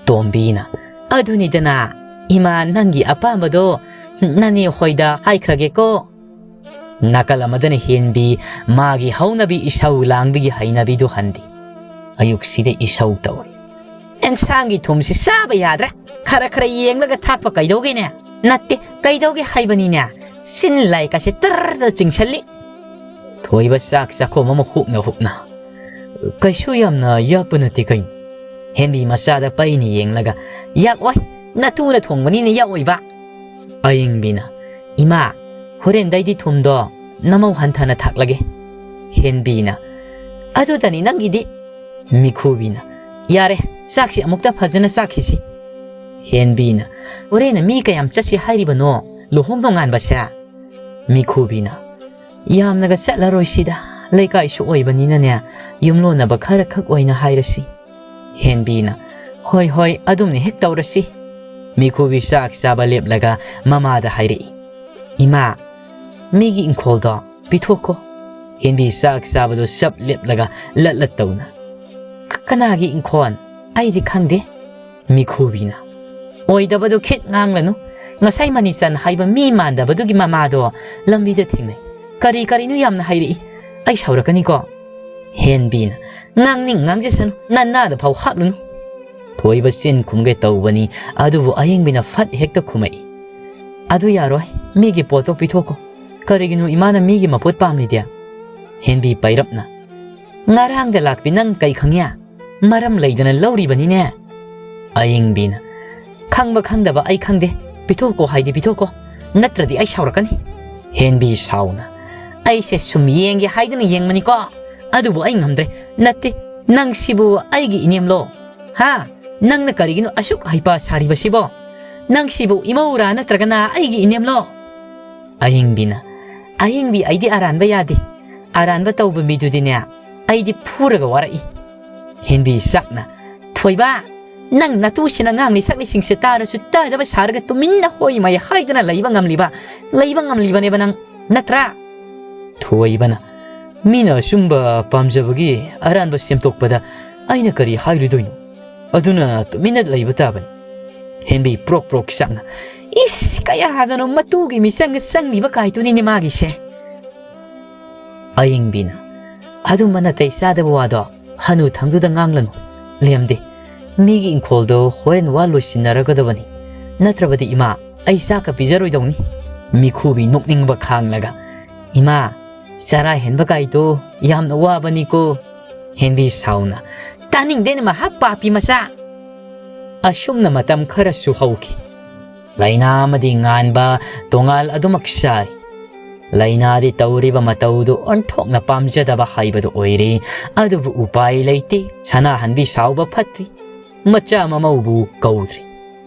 ꯇꯣꯝꯕꯤꯅ, "ꯑꯗꯨꯅꯤꯗꯅ, ꯏꯃꯥ, ꯅꯪꯒꯤ ꯑꯄꯥꯝꯕꯗꯣ ꯅꯅꯦ ꯍꯣꯏꯗ ꯍꯥꯏꯈ꯭ꯔꯒꯦꯀꯣ꯫" ꯅꯥꯀꯜ ꯑꯃꯗꯅ ꯍꯦꯟꯕꯤ ꯃꯥꯒꯤ ꯍꯧꯅꯕꯤ ꯏꯁꯧ ꯂꯥꯡꯕꯒꯤ ꯍꯩꯅꯕꯤꯗꯨ ꯍꯟꯗꯦ꯫ ꯑꯌꯨꯛꯁꯤꯗ ꯏꯁꯧ ꯇꯧꯔꯤ꯫ "ꯑꯦꯟꯁꯥꯡꯒꯤ ꯊꯨꯝꯁꯤ ꯆꯥꯕ ꯌꯥꯗ꯭ꯔꯦ꯫ ꯈꯔ ꯈꯔ ꯌꯦꯡꯂꯒ ꯊꯥꯛꯄ ꯀꯩꯗꯧꯒꯦꯅꯦ? ꯅꯠꯇꯦ, ꯀꯩꯗꯧꯒꯦ ꯍꯥꯏꯕꯅꯤꯅꯦ꯫ ꯆꯤꯟ ꯂꯥꯏꯀꯥꯁꯦ ꯇꯔꯗ ꯆꯤꯡꯁꯜꯂꯤ꯫" ꯊꯣꯏꯕ ꯆꯥꯛ ꯆꯥꯛꯈꯣꯝ ꯑꯃ ꯍꯨꯞꯅ ꯍꯨꯞꯅ, "ꯀꯩꯁꯨ ꯌꯥꯝꯅ ꯌꯥꯛꯄ ꯅꯠꯇꯦ ꯀꯩꯅꯣ?" ꯍꯦꯟꯕꯤ ꯃꯆꯥꯗ ꯄꯩꯅ ꯌꯦꯡꯂꯒ, "ꯌꯥꯛꯑꯣꯏ, ꯅꯇꯨꯅ ꯊꯣꯡꯕꯅꯤꯅ ꯌꯥꯛꯑꯣꯏꯕ꯫" ꯑꯌꯤꯡꯕꯤꯅ, "ꯏꯃꯥ, ꯍꯣꯔꯦꯟꯗꯩꯗꯤ ꯊꯨꯝꯗꯣ ꯅꯃꯧ ꯍꯟꯊꯅ ꯊꯥꯛꯂꯒꯦ꯫" ꯍꯦꯟꯕꯤꯅ, "ꯑꯗꯨꯗꯅꯤ ꯅꯪꯒꯤꯗꯤ꯫" ꯃꯤꯈꯨꯕꯤꯅ, "ꯌꯥꯔꯦ, ꯆꯥꯛꯁꯤ ꯑꯃꯨꯛꯇ ꯐꯖꯅ ꯆꯥꯈꯤꯁꯤ꯫" ꯍꯦꯟꯕꯤꯅ, "ꯍꯣꯔꯦꯟꯅ ꯃꯤ ꯀꯌꯥꯝ ꯆꯠꯁꯤ ꯍꯥꯏꯔꯤꯕꯅꯣ ꯂꯨꯍꯣꯡ ꯅꯣꯡꯉꯥꯟꯕꯁꯦ?" ꯃꯤꯈꯨꯕꯤꯅ, "ꯌꯥꯝꯅꯒ ꯆꯠꯂꯔꯣꯏꯁꯤꯗ, ꯂꯩꯀꯥꯏꯁꯨ ꯑꯣꯏꯕꯅꯤꯅꯅꯦ, ꯌꯨꯝꯂꯣꯟꯅꯕ ꯈꯔ ꯈꯛ ꯑꯣꯏꯅ ꯍꯥꯏꯔꯁꯤ꯫" ꯍꯦꯟꯕꯤꯅ, "ꯍꯣꯏ, ꯍꯣꯏ, ꯑꯗꯨꯝꯅ ꯍꯦꯛ ꯇꯧꯔꯁꯤ꯫" ꯃꯤꯈꯨꯕꯤ ꯆꯥꯛ ꯆꯥꯕ ꯂꯦꯞꯂꯒ ꯃꯃꯥꯗ ꯍꯥꯏꯔꯛꯏ, "ꯏꯃꯥ, ꯃꯤꯒꯤ ꯏꯪꯈꯣꯜꯗꯣ ꯄꯤꯊꯣꯛꯈꯣ꯫" ꯍꯦꯟꯕꯤ ꯆꯥꯛ ꯆꯥꯕꯗꯣ ꯆꯞ ꯂꯦꯞꯂꯒ ꯂꯠ ꯂꯠ ꯇꯧꯅ, "ꯀ-, ꯀꯅꯥꯒꯤ ꯏꯪꯈꯣꯜ?" ꯑꯩꯗꯤ ꯈꯪꯗꯦ꯫ ꯃꯤꯈꯨꯕꯤꯅ, ꯑꯣꯏꯗꯕꯗꯨ ꯈꯤꯠ ꯉꯥꯡꯂꯅꯨ꯫ ꯉꯁꯥꯏ ꯃꯅꯤꯆꯟ ꯍꯥꯏꯕ ꯃꯤ ꯃꯥꯟꯗꯕꯗꯨꯒꯤ ꯃꯃꯥꯗꯣ ꯂꯝꯕꯤꯗ ꯊꯦꯡꯅꯩ꯫ ꯀꯔꯤ ꯀꯔꯤꯅꯣ ꯌꯥꯝꯅ ꯍꯥꯏꯔꯛꯏ꯫ ꯑꯩ ꯁꯥꯎꯔꯛꯀꯅꯤꯀꯣ꯫ ꯍꯦꯟꯕꯤꯅ, ꯉꯥꯡꯅꯤꯡ ꯉꯥꯡꯖꯁꯅꯨ, ꯅꯅꯥꯗ ꯐꯥꯎ ꯍꯥꯞꯂꯨꯅꯨ꯫ ꯊꯣꯏꯕ ꯆꯤꯟ ꯈꯨꯝꯒꯦ ꯇꯧꯕꯅꯤ, ꯑꯗꯨꯕꯨ ꯑꯌꯤꯡꯕꯤꯅ ꯐꯠ ꯍꯦꯛꯇ ꯈꯨꯝꯃꯛꯏ꯫ ꯑꯗꯨ ꯌꯥꯔꯣꯏ, ꯃꯤꯒꯤ ꯄꯣꯠꯇꯣ ꯄꯤꯊꯣꯛꯀꯣ꯫ ꯀꯔꯤꯒꯤꯅꯣ ꯏꯃꯥꯅ ꯃꯤꯒꯤ ꯃꯄꯣꯠ ꯄꯥꯝꯂꯤꯗꯤ? ꯍꯦꯟꯕꯤ ꯄꯩꯔꯞꯅ, ꯉꯔꯥꯡꯗ ꯂꯥꯛꯄꯤ ꯅꯪ ꯀꯩ ꯈꯪꯉꯦ? ꯃꯔꯝ ꯂꯩꯗꯅ ꯂꯧꯔꯤꯕꯅꯤꯅꯦ꯫ ꯑꯌꯤꯡꯕꯤꯅ, ꯈꯪꯕ ꯈꯪꯗꯕ ꯑꯩ ꯈꯪꯗꯦ, ꯄꯤꯊꯣꯛꯀꯣ ꯍꯥꯏꯗꯤ ꯄꯤꯊꯣꯛꯀꯣ, ꯅꯠꯇ꯭ꯔꯗꯤ ꯑꯩ ꯁꯥꯎꯔꯛꯀꯅꯤ꯫ ꯍꯦꯟꯕꯤ ꯁꯥꯎꯅ, ꯑꯩꯁꯦ ꯁꯨꯝ ꯌꯦꯡꯒꯦ ꯍꯥꯏꯗꯅ ꯌꯦꯡꯕꯅꯤꯀꯣ, ꯑꯗꯨꯕꯨ ꯑꯩ ꯉꯝꯗ꯭ꯔꯦ꯫ ꯅꯠꯇꯦ, ꯅꯪꯁꯤꯕꯨ ꯑꯩꯒꯤ ꯏꯅꯦꯝꯂꯣ? ꯍꯥ? ꯅꯪꯅ ꯀꯔꯤꯒꯤꯅꯣ ꯑꯁꯨꯛ ꯍꯩꯄꯥ ꯁꯥꯔꯤꯕꯁꯤꯕꯣ? ꯅꯪꯁꯤꯕꯨ ꯏꯃꯧꯔꯥ ꯅꯠꯇ꯭ꯔꯒꯅ ꯑꯩꯒꯤ ꯏꯅꯦꯝꯂꯣ? ꯑꯍꯤꯡꯕꯤꯅ, ꯑꯍꯤꯡꯕꯤ, ꯑꯩꯗꯤ ꯑꯔꯥꯟꯕ ꯌꯥꯗꯦ꯫ ꯑꯔꯥꯟꯕ ꯇꯧꯕ ꯃꯤꯗꯨꯗꯤꯅꯦ, ꯑꯩꯗꯤ ꯐꯨꯔꯒ ꯋꯥꯔꯛꯏ꯫ ꯍꯦꯟꯕꯤ ꯆꯥꯛꯅ, ꯊꯣꯏꯕ, ꯅꯪ ꯅꯇꯨꯁꯤꯅ ꯉꯥꯡꯂꯤ ꯁꯛꯂꯤꯁꯤꯡꯁꯦ ꯇꯥꯔꯁꯨ ꯇꯥꯗꯕ ꯁꯥꯔꯒ ꯇꯨꯃꯤꯟꯅ ꯍꯣꯏ ꯃꯥꯏ ꯍꯥꯏꯗꯅ ꯂꯩꯕ ꯉꯝꯂꯤꯕ, ꯂꯩꯕ ꯉꯝꯂꯤꯕꯅꯦꯕ ꯅꯪ, ꯅꯠꯇ꯭ꯔꯥ? ꯊꯣꯏꯕꯅ, ꯃꯤꯅ ꯑꯆꯨꯝꯕ ꯄꯥꯝꯖꯕꯒꯤ ꯑꯔꯥꯟꯕ ꯁꯦꯝꯗꯣꯛꯄꯗ ꯑꯩꯅ ꯀꯔꯤ ꯍꯥꯏꯔꯨꯗꯣꯏꯅꯣ? ꯑꯗꯨꯅ ꯇꯨꯃꯤꯟꯅ ꯂꯩꯕ ꯇꯥꯕꯅꯤ꯫ ꯍꯦꯟꯕꯤ ꯄ꯭ꯔꯣꯛ ꯄ꯭ꯔꯣꯛ ꯆꯥꯛꯅ, ꯏꯁ, ꯀꯌꯥꯗꯅꯣ ꯃꯇꯨꯒꯤ ꯃꯤꯆꯪꯒ ꯆꯪꯂꯤꯕ ꯀꯥꯏꯗꯨꯅꯤꯅꯦ ꯃꯥꯒꯤꯁꯦ꯫ ꯑꯌꯤꯡꯕꯤꯅ, ꯑꯗꯨꯝꯕ ꯅꯥꯇꯩ ꯆꯥꯗꯕ ꯋꯥꯗꯣ ꯍꯅꯨ ꯊꯪꯗꯨꯗ ꯉꯥꯡꯂꯅꯨ꯫ ꯂꯦꯝꯗꯦ, ꯃꯤꯒꯤ ꯏꯪꯈꯣꯜꯗꯣ ꯍꯣꯔꯦꯟ ꯋꯥ ꯂꯣꯏꯁꯤꯟꯅꯔꯒꯗꯕꯅꯤ, ꯅꯠꯇ꯭ꯔꯕꯗꯤ ꯏꯃꯥ, ꯑꯩ ꯆꯥꯛꯀ ꯄꯤꯖꯔꯣꯏꯗꯧꯅꯤ꯫ ꯃꯤꯈꯨꯕꯤ ꯅꯣꯛꯅꯤꯡꯕ ꯈꯥꯡꯂꯒ, ꯏꯃꯥ, ꯆꯔꯥ ꯍꯦꯟꯕ ꯀꯥꯏꯗꯣ ꯌꯥꯝꯅ ꯋꯥꯕꯅꯤꯀꯣ꯫ ꯍꯦꯟꯕꯤ ꯁꯥꯎꯅ, ꯇꯥꯅꯤꯡꯗꯦꯅꯦ ꯃꯍꯥ ꯄꯥꯄꯤ ꯃꯆꯥ꯫ ꯑꯁꯨꯝꯅ ꯃꯇꯝ ꯈꯔꯁꯨ ꯍꯧꯈꯤ꯫ ꯂꯩꯅꯥ ꯑꯃꯗꯤ ꯉꯥꯟꯕ ꯇꯣꯉꯥꯜ ꯑꯗꯨꯃꯛ ꯆꯥꯔꯤ꯫ ꯂꯩꯅꯥꯗꯤ ꯇꯧꯔꯤꯕ ꯃꯇꯧꯗꯨ ꯑꯣꯟꯊꯣꯛꯅ ꯄꯥꯝꯖꯗꯕ ꯍꯥꯏꯕꯗꯨ ꯑꯣꯏꯔꯦ꯫ ꯑꯗꯨꯕꯨ ꯎꯄꯥꯏ ꯂꯩꯇꯦ꯫ ꯁꯅꯥꯍꯟꯕꯤ ꯁꯥꯎꯕ ꯐꯠꯇ꯭ꯔꯤ꯫ ꯃꯆꯥ ꯃꯃꯧꯕꯨ ꯀꯧꯗ꯭ꯔꯤ꯫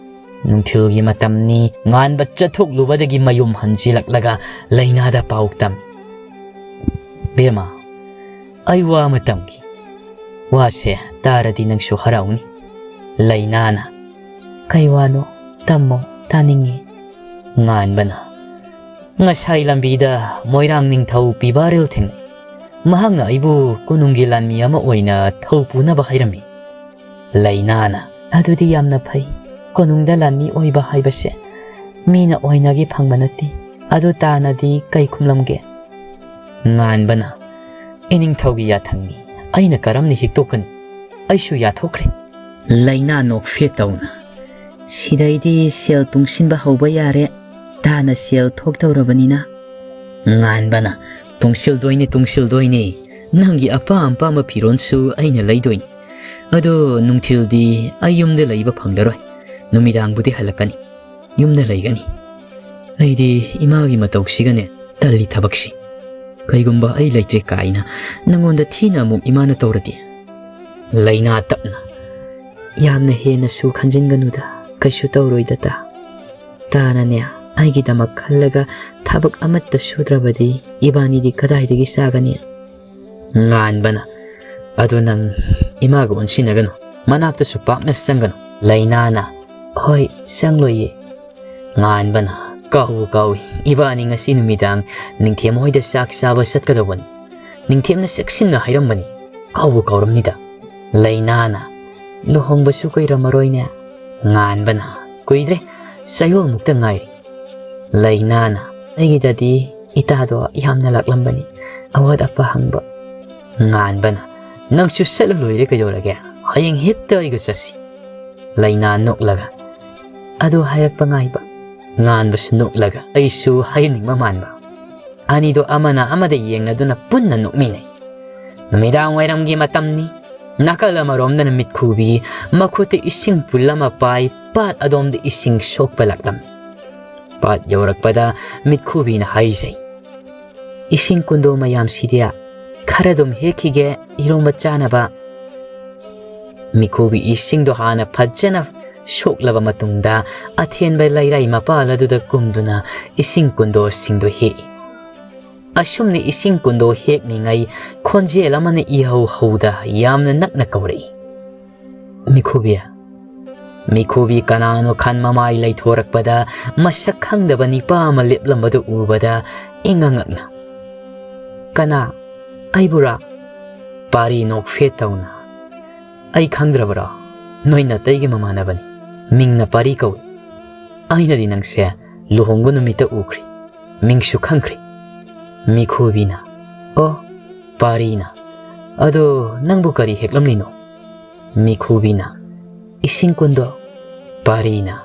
ꯅꯨꯡꯊꯤꯜꯒꯤ ꯃꯇꯝꯅꯤ꯫ ꯉꯥꯟꯕ ꯆꯠꯊꯣꯛꯂꯨꯕꯗꯒꯤ ꯃꯌꯨꯝ ꯍꯟꯖꯤꯜꯂꯛꯂꯒ ꯂꯩꯅꯥꯗ ꯄꯥꯎ ꯇꯝꯃꯤ꯫ ꯕꯦꯝꯃ, ꯑꯩ ꯋꯥ ꯑꯃ ꯇꯝꯒꯦ꯫ ꯋꯥꯁꯦ ꯇꯥꯔꯗꯤ ꯅꯪꯁꯨ ꯍꯔꯥꯎꯅꯤ꯫ ꯂꯩꯅꯥꯅ, ꯀꯩ ꯋꯥꯅꯣ? ꯇꯝꯃꯣ, ꯇꯥꯅꯤꯡꯉꯤ꯫ ꯉꯥꯟꯕꯅ, ꯉꯁꯥꯏ ꯂꯝꯕꯤꯗ ꯃꯣꯏꯔꯥꯡ ꯅꯤꯡꯊꯧ ꯄꯤꯕꯥꯔꯦꯜ ꯊꯦꯡꯅꯩ꯫ ꯃꯍꯥꯛꯅ ꯑꯩꯕꯨ ꯀꯣꯅꯨꯡꯒꯤ ꯂꯥꯟꯃꯤ ꯑꯃ ꯑꯣꯏꯅ ꯊꯧ ꯄꯨꯅꯕ ꯍꯥꯏꯔꯝꯃꯤ꯫ ꯂꯩꯅꯥꯅ, "ꯑꯗꯨꯗꯤ ꯌꯥꯝꯅ ꯐꯩ꯫ ꯀꯣꯅꯨꯡꯗ ꯂꯥꯟꯃꯤ ꯑꯣꯏꯕ ꯍꯥꯏꯕꯁꯦ ꯃꯤꯅ ꯑꯣꯏꯅꯒꯤ ꯐꯪꯕ ꯅꯠꯇꯦ꯫ ꯑꯗꯨ ꯇꯥꯅꯗꯤ ꯀꯩ ꯈꯨꯝꯂꯝꯒꯦ?" ꯉꯥꯟꯕꯅ, "ꯏꯅꯤꯡꯊꯧꯒꯤ ꯌꯥꯊꯪꯅꯤ, ꯑꯩꯅ ꯀꯔꯝꯅ ꯍꯤꯛꯇꯣꯛꯀꯅꯤ? ꯑꯩꯁꯨ ꯌꯥꯊꯣꯛꯈ꯭ꯔꯦ꯫" ꯂꯩꯅꯥ ꯅꯣꯛꯐꯦꯠ ꯇꯧꯅ, "ꯁꯤꯗꯩꯗꯤ ꯁꯦꯜ ꯇꯨꯡꯁꯤꯟꯕ ꯍꯧꯕ ꯌꯥꯔꯦ꯫ ꯇꯥꯅ ꯁꯦꯜ ꯊꯣꯛꯇꯧꯔꯕꯅꯤꯅ꯫" ꯉꯥꯟꯕꯅ, "ꯇꯨꯡꯁꯤꯜꯗꯣꯏꯅꯦ, ꯇꯨꯡꯁꯤꯜꯗꯣꯏꯅꯦ꯫ ꯅꯪꯒꯤ ꯑꯄꯥꯝ ꯑꯄꯥꯝꯕ ꯐꯤꯔꯣꯜꯁꯨ ꯑꯩꯅ ꯂꯩꯗꯣꯏꯅꯤ꯫ ꯑꯗꯣ ꯅꯨꯡꯊꯤꯜꯗꯤ ꯑꯩ ꯌꯨꯝꯗ ꯂꯩꯕ ꯐꯪꯂꯔꯣꯏ꯫ ꯅꯨꯃꯤꯗꯥꯡꯕꯨꯗꯤ ꯍꯜꯂꯛꯀꯅꯤ꯫ ꯌꯨꯝꯗ ꯂꯩꯒꯅꯤ꯫ ꯑꯩꯗꯤ ꯏꯃꯥꯒꯤ ꯃꯇꯧꯁꯤꯒꯅꯦ ꯇꯜꯂꯤ ꯊꯕꯛꯁꯤ꯫ ꯀꯩꯒꯨꯝꯕ ꯑꯩ ꯂꯩꯇ꯭ꯔꯦ ꯀꯥꯏꯅ ꯅꯪꯉꯣꯟꯗ ꯊꯤꯅ ꯑꯃꯨꯛ ꯏꯃꯥꯅ ꯇꯧꯔꯗꯤ?" ꯂꯩꯅꯥ ꯇꯞꯅ, "ꯌꯥꯝꯅ ꯍꯦꯟꯅꯁꯨ ꯈꯟꯖꯤꯟꯒꯅꯨꯗ, ꯀꯩꯁꯨ ꯇꯧꯔꯣꯏꯗ ꯇꯥ꯫ ꯇꯥꯅꯅꯦ ꯑꯩꯒꯤꯗꯃꯛ ꯈꯜꯂꯒ ꯊꯕꯛ ꯑꯃꯠꯇ ꯁꯨꯗ꯭ꯔꯕꯗꯤ ꯏꯕꯥꯅꯤꯗꯤ ꯀꯗꯥꯏꯗꯒꯤ ꯆꯥꯒꯅꯤ?" ꯉꯥꯟꯕꯅ, "ꯑꯗꯨ ꯅꯪ ꯏꯃꯥꯒ ꯑꯣꯟꯁꯤꯟꯅꯒꯅꯨ, ꯃꯅꯥꯛꯇꯁꯨ ꯄꯥꯛꯅ ꯆꯪꯒꯅꯨ꯫" ꯂꯩꯅꯥꯅ, "ꯍꯣꯏ, ꯆꯪꯂꯣꯏꯌꯦ꯫" ꯉꯥꯟꯕꯅ, "ꯀꯥꯎꯕꯨ ꯀꯥꯎꯏ, ꯏꯕꯥꯅꯤ ꯉꯁꯤ ꯅꯨꯃꯤꯗꯥꯡ ꯅꯤꯡꯊꯦꯝ ꯍꯣꯏꯗ ꯆꯥꯛ ꯆꯥꯕ ꯆꯠꯀꯗꯧꯕꯅꯤ꯫ ꯅꯤꯡꯊꯦꯝꯅ ꯆꯦꯛꯁꯤꯟꯅ ꯍꯥꯏꯔꯝꯕꯅꯤ, ꯀꯥꯎꯕꯨ ꯀꯥꯎꯔꯝꯅꯤꯗ꯫" ꯂꯩꯅꯥꯅ, "ꯂꯨꯍꯣꯡꯕꯁꯨ ꯀꯨꯏꯔꯝꯃꯔꯣꯏꯅꯦ꯫" ꯉꯥꯟꯕꯅ, "ꯀꯨꯏꯗ꯭ꯔꯦ, ꯆꯌꯣꯜꯃꯨꯛꯇ ꯉꯥꯏꯔꯤ꯫" ꯂꯩꯅꯥꯅ, "ꯑꯩꯒꯤꯗꯗꯤ ꯏꯇꯥꯗꯣ ꯌꯥꯝꯅ ꯂꯥꯛꯂꯝꯕꯅꯤ, ꯑꯋꯥꯠ ꯑꯄꯥ ꯍꯪꯕ꯫" ꯉꯥꯟꯕꯅ, "ꯅꯪꯁꯨ ꯆꯠꯂ ꯂꯣꯏꯔꯦ ꯀꯩꯗꯧꯔꯒꯦ? ꯍꯌꯦꯡ ꯍꯦꯛꯇ ꯑꯩꯒ ꯆꯠꯁꯤ꯫" ꯂꯩꯅꯥ ꯅꯣꯛꯂꯒ, "ꯑꯗꯨ ꯍꯥꯏꯔꯛꯄ ꯉꯥꯏꯕ꯫" ꯉꯥꯟꯕꯁꯨ ꯅꯣꯛꯂꯒ, ꯑꯩꯁꯨ ꯍꯥꯏꯍꯟꯅꯤꯡꯕ ꯃꯥꯟꯕ꯫ ꯑꯅꯤꯗꯣ ꯑꯃꯅ ꯑꯃꯗ ꯌꯦꯡꯅꯗꯨꯅ ꯄꯨꯟꯅ ꯅꯣꯛꯃꯤꯟꯅꯩ꯫ ꯅꯨꯃꯤꯗꯥꯡ ꯋꯥꯏꯔꯝꯒꯤ ꯃꯇꯝꯅꯤ꯫ ꯅꯥꯀꯜ ꯑꯃꯔꯣꯝꯗꯅ ꯃꯤꯠꯈꯨꯕꯤ ꯃꯈꯨꯠꯇ ꯏꯁꯤꯡ ꯄꯨꯜ ꯑꯃ ꯄꯥꯏ, ꯄꯥꯠ ꯑꯗꯣꯝꯗ ꯏꯁꯤꯡ ꯁꯣꯛꯄ ꯂꯥꯛꯂꯝꯃꯤ꯫ ꯄꯥꯠ ꯌꯧꯔꯛꯄꯗ ꯃꯤꯠꯈꯨꯕꯤꯅ ꯍꯥꯏꯖꯩ, "ꯏꯁꯤꯡ ꯀꯨꯟꯗꯣ ꯃꯌꯥꯝꯁꯤꯗꯤ ꯈꯔ ꯑꯗꯨꯝ ꯍꯦꯛꯈꯤꯒꯦ, ꯏꯔꯣꯝꯕ ꯆꯥꯅꯕ꯫" ꯃꯤꯈꯨꯕꯤ ꯏꯁꯤꯡꯗꯣ ꯍꯥꯟꯅ ꯐꯖꯅ ꯁꯣꯛꯂꯕ ꯃꯇꯨꯡꯗ, ꯑꯊꯦꯟꯕ ꯂꯩꯔꯥꯏ ꯃꯄꯥꯜ ꯑꯗꯨꯗ ꯀꯨꯝꯗꯨꯅ ꯏꯁꯤꯡ ꯀꯨꯟꯗꯣꯁꯤꯡꯗꯣ ꯍꯦꯛꯏ꯫ ꯑꯁꯨꯝꯅ ꯏꯁꯤꯡ ꯀꯨꯟꯗꯣ ꯍꯦꯛꯂꯤꯉꯩ, ꯈꯣꯟꯖꯦꯜ ꯑꯃꯅ ꯏꯍꯧ ꯍꯧꯗ ꯌꯥꯝꯅ ꯅꯛꯅ ꯀꯧꯔꯛꯏ, "ꯃꯤꯈꯨꯕꯤ!" ꯃꯤꯈꯨꯕꯤ ꯀꯅꯥꯅꯣ ꯈꯟ ꯃꯃꯥꯏ ꯂꯩꯊꯣꯔꯛꯄꯗ, ꯃꯁꯛ ꯈꯪꯗꯕ ꯅꯤꯄꯥ ꯑꯃ ꯂꯦꯞꯂꯝꯕꯗꯨ ꯎꯕꯗ, ꯏꯉꯛ ꯉꯛꯅ, "ꯀꯅꯥ? ꯑꯩꯕꯨꯔꯥ?" ꯄꯥꯔꯤ ꯅꯣꯛꯐꯦꯠ ꯇꯧꯅ, "ꯑꯩ ꯈꯪꯗ꯭ꯔꯕꯔꯣ? ꯅꯣꯏ ꯅꯥꯇꯩꯒꯤ ꯃꯃꯥꯟꯅꯕꯅꯤ꯫ ꯃꯤꯡꯅ ꯄꯥꯔꯤ ꯀꯧꯏ꯫ ꯑꯩꯅꯗꯤ ꯅꯪꯁꯦ ꯂꯨꯍꯣꯡꯕ ꯅꯨꯃꯤꯠꯇ ꯎꯈ꯭ꯔꯦ꯫ ꯃꯤꯡꯁꯨ ꯈꯪꯈ꯭ꯔꯦ꯫" ꯃꯤꯈꯨꯕꯤꯅ, "ꯑꯣ, ꯄꯥꯔꯤꯅ꯫ ꯑꯗꯣ ꯅꯪꯕꯨ ꯀꯔꯤ ꯍꯦꯛꯂꯝꯂꯤꯅꯣ?" ꯃꯤꯈꯨꯕꯤꯅ, "ꯏꯁꯤꯡ ꯀꯨꯟꯗꯣ꯫" ꯄꯥꯔꯤꯅ,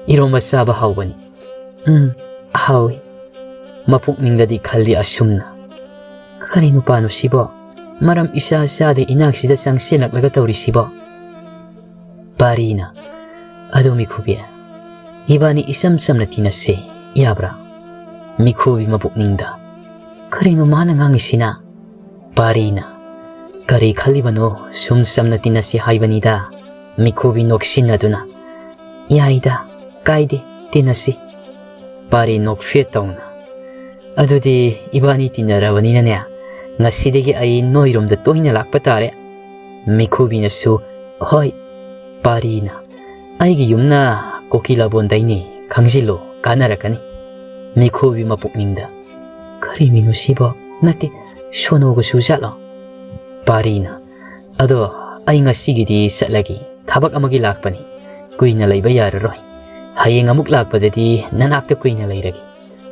"ꯏꯔꯣꯝꯕ ꯆꯥꯕ ꯍꯥꯎꯕꯅꯤ꯫" "ꯎꯝ, ꯍꯥꯎꯏ꯫" ꯃꯄꯨꯛꯅꯤꯡꯗꯗꯤ ꯈꯜꯂꯤ ꯑꯁꯨꯝꯅ, "ꯀꯔꯤ ꯅꯨꯄꯥꯅꯣ ꯁꯤꯕꯣ? ꯃꯔꯝ ꯏꯆꯥ ꯆꯥꯗꯦ ꯏꯅꯥꯛꯁꯤꯗ ꯆꯪꯁꯤꯜꯂꯛꯂꯒ ꯇꯧꯔꯤꯁꯤꯕꯣ?" ꯄꯥꯔꯤꯅ, "ꯑꯗꯣ ꯃꯤꯈꯨꯕꯤ, ꯏꯕꯥꯅꯤ ꯏꯆꯝ ꯆꯝꯅ ꯇꯤꯟꯅꯁꯦ, ꯌꯥꯕ꯭ꯔꯥ?" ꯃꯤꯈꯨꯕꯤ ꯃꯄꯨꯛꯅꯤꯡꯗ, "ꯀꯔꯤꯅꯣ ꯃꯥꯅ ꯉꯥꯡꯉꯤꯁꯤꯅ?" ꯄꯥꯔꯤꯅ, "ꯀꯔꯤ ꯈꯜꯂꯤꯕꯅꯣ? ꯁꯨꯝ ꯆꯝꯅ ꯇꯤꯟꯅꯁꯤ ꯍꯥꯏꯕꯅꯤꯗ꯫" ꯃꯤꯈꯨꯕꯤ ꯅꯣꯛꯁꯤꯟꯅꯗꯨꯅ, "ꯌꯥꯏꯗ, ꯀꯥꯏꯗꯦ, ꯇꯤꯟꯅꯁꯤ꯫" ꯄꯥꯔꯤ ꯅꯣꯛꯐꯦꯠ ꯇꯧꯅ, "ꯑꯗꯨꯗꯤ ꯏꯕꯥꯅꯤ ꯇꯤꯟꯅꯔꯕꯅꯤꯅꯅꯦ, ꯉꯁꯤꯗꯒꯤ ꯑꯩ ꯅꯣꯏꯔꯣꯝꯗ ꯇꯣꯏꯅ ꯂꯥꯛꯄ ꯇꯥꯔꯦ꯫" ꯃꯤꯈꯨꯕꯤꯅꯁꯨ, "ꯍꯣꯏ꯫" ꯄꯥꯔꯤꯅ, "ꯑꯩꯒꯤ ꯌꯨꯝꯅ ꯀꯣꯀꯤꯂꯥꯕꯣꯟꯗꯩꯅꯤ, ꯈꯪꯖꯤꯜꯂꯣ, ꯀꯥꯟꯅꯔꯛꯀꯅꯤ꯫" ꯃꯤꯈꯨꯕꯤ ꯃꯄꯨꯛꯅꯤꯡꯗ, "ꯀꯔꯤ ꯃꯤꯅꯣ ꯁꯤꯕꯣ? ꯅꯠꯇꯦ, ꯁꯣꯅꯣꯒꯁꯨ ꯖꯥꯠꯂꯣ?" ꯄꯥꯔꯤꯅ, "ꯑꯗꯣ ꯑꯩ ꯉꯁꯤꯒꯤꯗꯤ ꯆꯠꯂꯒꯦ, ꯊꯕꯛ ꯑꯃꯒꯤ ꯂꯥꯛꯄꯅꯤ, ꯀꯨꯏꯅ ꯂꯩꯕ ꯌꯥꯔꯔꯣꯏ꯫ ꯍꯌꯦꯡ ꯑꯃꯨꯛ ꯂꯥꯛꯄꯗꯗꯤ ꯅꯅꯥꯛꯇ ꯀꯨꯏꯅ ꯂꯩꯔꯒꯦ꯫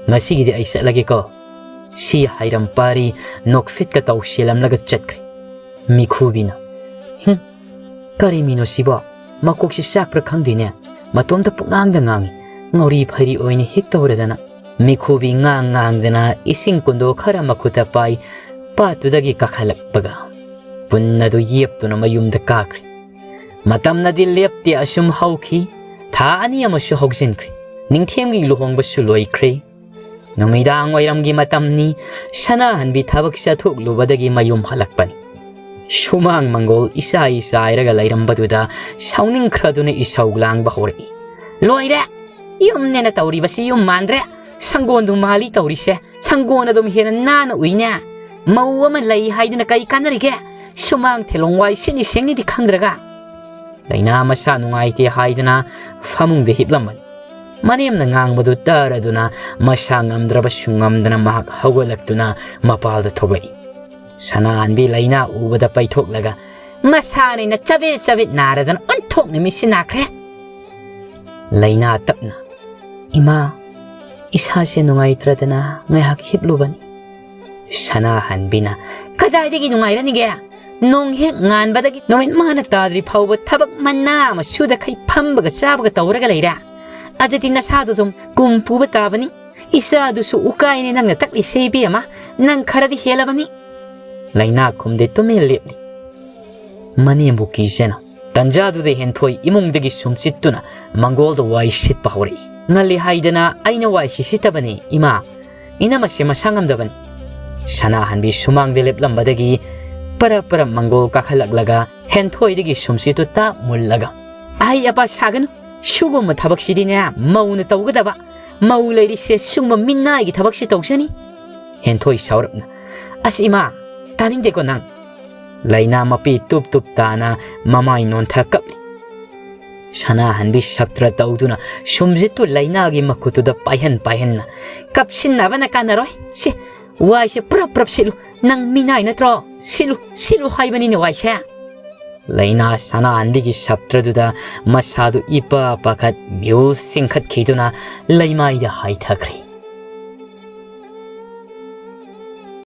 ꯉꯁꯤꯒꯤꯗꯤ ꯑꯩ ꯆꯠꯂꯒꯦꯀꯣ꯫" ꯁꯤ ꯍꯥꯏꯔꯝ ꯄꯥꯔꯤ ꯅꯣꯛꯐꯦꯠꯀ ꯇꯧꯁꯦꯜꯂꯝꯂꯒ ꯆꯠꯈ꯭ꯔꯦ꯫ ꯃꯤꯈꯨꯕꯤꯅ, "ꯍꯨꯝ, ꯀꯔꯤ ꯃꯤꯅꯣ ꯁꯤꯕꯣ? ꯃꯀꯣꯛꯁꯤ ꯆꯥꯛꯄ꯭ꯔꯥ ꯈꯪꯗꯦꯅꯦ꯫ ꯃꯇꯣꯝꯇ ꯄꯨꯡꯉꯥꯡꯗ ꯉꯥꯡꯉꯤ꯫ ꯉꯥꯎꯔꯤ ꯐꯩꯔꯤ ꯑꯣꯏꯅ ꯍꯦꯛ ꯇꯧꯔꯗꯅ꯫" ꯃꯤꯈꯨꯕꯤ ꯉꯥꯡ ꯉꯥꯡꯗꯅ ꯏꯁꯤꯡ ꯀꯨꯟꯗꯣ ꯈꯔ ꯃꯈꯨꯠꯇ ꯄꯥꯏ, ꯄꯥꯠꯇꯨꯗꯒꯤ ꯀꯥꯈꯠꯂꯛꯄꯒ ꯄꯨꯟ ꯑꯗꯨ ꯌꯦꯞꯇꯨꯅ ꯃꯌꯨꯝꯗ ꯀꯥꯈ꯭ꯔꯦ꯫ ꯃꯇꯝꯅꯗꯤ ꯂꯦꯞꯇꯦ ꯑꯁꯨꯝ ꯍꯧꯈꯤ꯫ ꯊꯥ ꯑꯅꯤ ꯑꯃꯁꯨ ꯍꯧꯖꯤꯟꯈ꯭ꯔꯦ꯫ ꯅꯤꯡꯊꯦꯝꯒꯤ ꯂꯨꯍꯣꯡꯕꯁꯨ ꯂꯣꯏꯈ꯭ꯔꯦ꯫ ꯅꯨꯃꯤꯗꯥꯡ ꯋꯥꯏꯔꯝꯒꯤ ꯃꯇꯝꯅꯤ꯫ ꯁꯅꯥꯍꯟꯕꯤ ꯊꯕꯛ ꯆꯠꯊꯣꯛꯂꯨꯕꯗꯒꯤ ꯃꯌꯨꯝ ꯍꯜꯂꯛꯄꯅꯤ꯫ ꯁꯨꯃꯥꯡ ꯃꯪꯒꯣꯜ ꯏꯆꯥꯏ ꯆꯥꯏꯔꯒ ꯂꯩꯔꯝꯕꯗꯨꯗ ꯁꯥꯎꯅꯤꯡꯈ꯭ꯔꯗꯨꯅ ꯏꯁꯧ ꯂꯥꯡꯕ ꯍꯧꯔꯛꯏ꯫ "ꯂꯣꯏꯔꯦ! ꯌꯨꯝꯅꯦꯅ ꯇꯧꯔꯤꯕꯁꯤ ꯌꯨꯝ ꯃꯥꯟꯗ꯭ꯔꯦ꯫ ꯁꯪꯒꯣꯟꯗꯨ ꯃꯥꯜꯂꯤ ꯇꯧꯔꯤꯁꯦ꯫ ꯁꯪꯒꯣꯟ ꯑꯗꯨꯝ ꯍꯦꯟꯅ ꯅꯥꯟꯅ ꯎꯏꯅꯦ꯫ ꯃꯧ ꯑꯃ ꯂꯩ ꯍꯥꯏꯗꯅ ꯀꯩ ꯀꯥꯟꯅꯔꯤꯒꯦ? ꯁꯨꯃꯥꯡ ꯊꯦꯂꯣꯡ ꯋꯥꯏ ꯁꯤꯠꯅꯤ ꯁꯦꯡꯅꯤꯗꯤ ꯈꯪꯗ꯭ꯔꯒ꯫" ꯂꯩꯅꯥ ꯃꯁꯥ ꯅꯨꯡꯉꯥꯏꯇꯦ ꯍꯥꯏꯗꯅ ꯐꯃꯨꯡꯗ ꯍꯤꯞꯂꯝꯕꯅꯤ꯫ ꯃꯅꯦꯝꯅ ꯉꯥꯡꯕꯗꯨ ꯇꯥꯔꯗꯨꯅ ꯃꯁꯥ ꯉꯝꯗ꯭ꯔꯕꯁꯨ ꯉꯝꯗꯅ ꯃꯍꯥꯛ ꯍꯧꯒꯠꯂꯛꯇꯨꯅ ꯃꯄꯥꯜꯗ ꯊꯣꯛꯂꯛꯏ꯫ ꯁꯅꯥꯍꯟꯕꯤ ꯂꯩꯅꯥ ꯎꯕꯗ ꯄꯩꯊꯣꯛꯂꯒ, ꯃꯁꯥꯅꯤꯅ ꯆꯕꯦꯠ ꯆꯕꯦꯠ ꯅꯥꯔꯗꯅ ꯑꯣꯟꯊꯣꯛꯅ ꯃꯤꯠꯁꯤ ꯅꯥꯈ꯭ꯔꯦ꯫ ꯂꯩꯅꯥ ꯇꯞꯅ, "ꯏꯃꯥ, ꯏꯁꯥꯁꯦ ꯅꯨꯡꯉꯥꯏꯇ꯭ꯔꯗꯅ ꯉꯥꯏꯍꯥꯛ ꯍꯤꯞꯂꯨꯕꯅꯤ"꯫ ꯁꯅꯥꯍꯟꯕꯤꯅ, "ꯀꯗꯥꯏꯗꯒꯤ ꯅꯨꯡꯉꯥꯏꯔꯅꯤꯒꯦ? ꯅꯣꯡ ꯍꯦꯛ ꯉꯥꯟꯕꯗꯒꯤ ꯅꯨꯃꯤꯠ ꯃꯉꯥꯅ ꯇꯥꯗ꯭ꯔꯤ ꯐꯥꯎꯕ ꯊꯕꯛ ꯃꯅꯥ ꯑꯃ ꯁꯨꯗꯈꯩ ꯐꯝꯕꯒ ꯆꯥꯕꯒ ꯇꯧꯔꯒ ꯂꯩꯔꯦ꯫ ꯑꯗꯨꯗꯤ ꯅꯁꯥꯗꯨ ꯑꯗꯨꯝ ꯀꯨꯝ ꯄꯨꯕ ꯇꯥꯕꯅꯤ꯫ ꯏꯆꯥꯗꯨꯁꯨ ꯎꯀꯥꯏꯅꯤ ꯅꯪꯅ ꯇꯛꯂꯤꯁꯦ ꯏꯕꯦꯝꯃ, ꯅꯪ ꯈꯔꯗꯤ ꯍꯦꯜꯂꯕꯅꯤ"꯫ ꯂꯩꯅꯥ ꯈꯨꯝꯗꯦ, ꯇꯨꯃꯤꯟ ꯂꯦꯞꯂꯤ꯫ ꯃꯅꯦꯝꯕꯨ ꯀꯤꯖꯅ ꯇꯟꯖꯥꯗꯨꯗ ꯍꯦꯟꯊꯣꯏ ꯏꯃꯨꯡꯗꯒꯤ ꯁꯨꯝꯆꯤꯠꯇꯨꯅ ꯃꯪꯒꯣꯜꯗ ꯋꯥꯏ ꯁꯤꯠꯄ ꯍꯧꯔꯛꯏ꯫ "ꯉꯜꯂꯤ ꯍꯥꯏꯗꯅ ꯑꯩꯅ ꯋꯥꯏ ꯁꯤꯠꯁꯤꯠꯇꯕꯅꯤ, ꯏꯃꯥ꯫ ꯏꯅꯝꯃꯁꯦ ꯃꯁꯥ ꯉꯝꯗꯕꯅꯤ"꯫ ꯁꯅꯥꯍꯟꯕꯤ ꯁꯨꯃꯥꯡꯗ ꯂꯦꯞꯂꯝꯕꯗꯒꯤ ꯄꯔꯞ ꯄꯔꯞ ꯃꯪꯒꯣꯜ ꯀꯥꯈꯠꯂꯛꯂꯒ ꯍꯦꯟꯊꯣꯏꯗꯒꯤ ꯁꯨꯝꯆꯤꯠꯇꯨ ꯇꯥꯞ ꯃꯨꯜꯂꯒ, "ꯑꯍꯩ ꯑꯄꯥ ꯁꯥꯒꯅꯨ, ꯁꯤꯒꯨꯝꯕ ꯊꯕꯛꯁꯤꯗꯤꯅꯦ ꯃꯧꯅ ꯇꯧꯒꯗꯕ꯫ ꯃꯧ ꯂꯩꯔꯤꯁꯦ ꯁꯤꯒꯨꯝꯕ ꯃꯤꯅꯥꯏꯒꯤ ꯊꯕꯛꯁꯤ ꯇꯧꯖꯅꯤ"꯫ ꯍꯦꯟꯊꯣꯏ ꯁꯥꯎꯔꯞꯅ, "ꯑꯁ ꯏꯃꯥ, ꯇꯥꯅꯤꯡꯗꯦꯀꯣ ꯅꯪ"꯫ ꯂꯩꯅꯥ ꯃꯄꯤ ꯇꯨꯞ ꯇꯨꯞ ꯇꯥꯅ ꯃꯃꯥꯏ ꯅꯣꯟꯊ ꯀꯞꯂꯤ꯫ ꯁꯅꯥꯍꯟꯕꯤ ꯁꯞꯇ꯭ꯔ ꯇꯧꯗꯨꯅ ꯁꯨꯝꯖꯤꯠꯇꯨ ꯂꯩꯅꯥꯒꯤ ꯃꯈꯨꯠꯇꯨꯗ ꯄꯥꯏꯍꯟ ꯄꯥꯏꯍꯟꯅ, "ꯀꯞꯁꯤꯟꯅꯕꯅ ꯀꯥꯟꯅꯔꯣꯏ꯫ ꯁꯦ, ꯋꯥꯏꯁꯦ ꯄ꯭ꯔꯞ ꯄ꯭ꯔꯞ ꯁꯤꯠꯂꯨ꯫ ꯅꯪ ꯃꯤꯅꯥꯏ ꯅꯠꯇ꯭ꯔꯣ? ꯁꯤꯠꯂꯨ, ꯁꯤꯠꯂꯨ ꯍꯥꯏꯕꯅꯤꯅꯦ ꯋꯥꯏꯁꯦ"꯫ ꯂꯩꯅꯥ ꯁꯅꯥꯍꯟꯕꯤꯒꯤ ꯁꯞꯇ꯭ꯔꯗꯨꯗ ꯃꯁꯥꯗꯨ ꯏꯄꯥ ꯄꯥꯈꯠ ꯃꯤꯍꯨꯜ ꯆꯤꯡꯈꯠꯈꯤꯗꯨꯅ ꯂꯩꯃꯥꯏꯗ ꯍꯥꯏꯊꯈ꯭ꯔꯦ꯫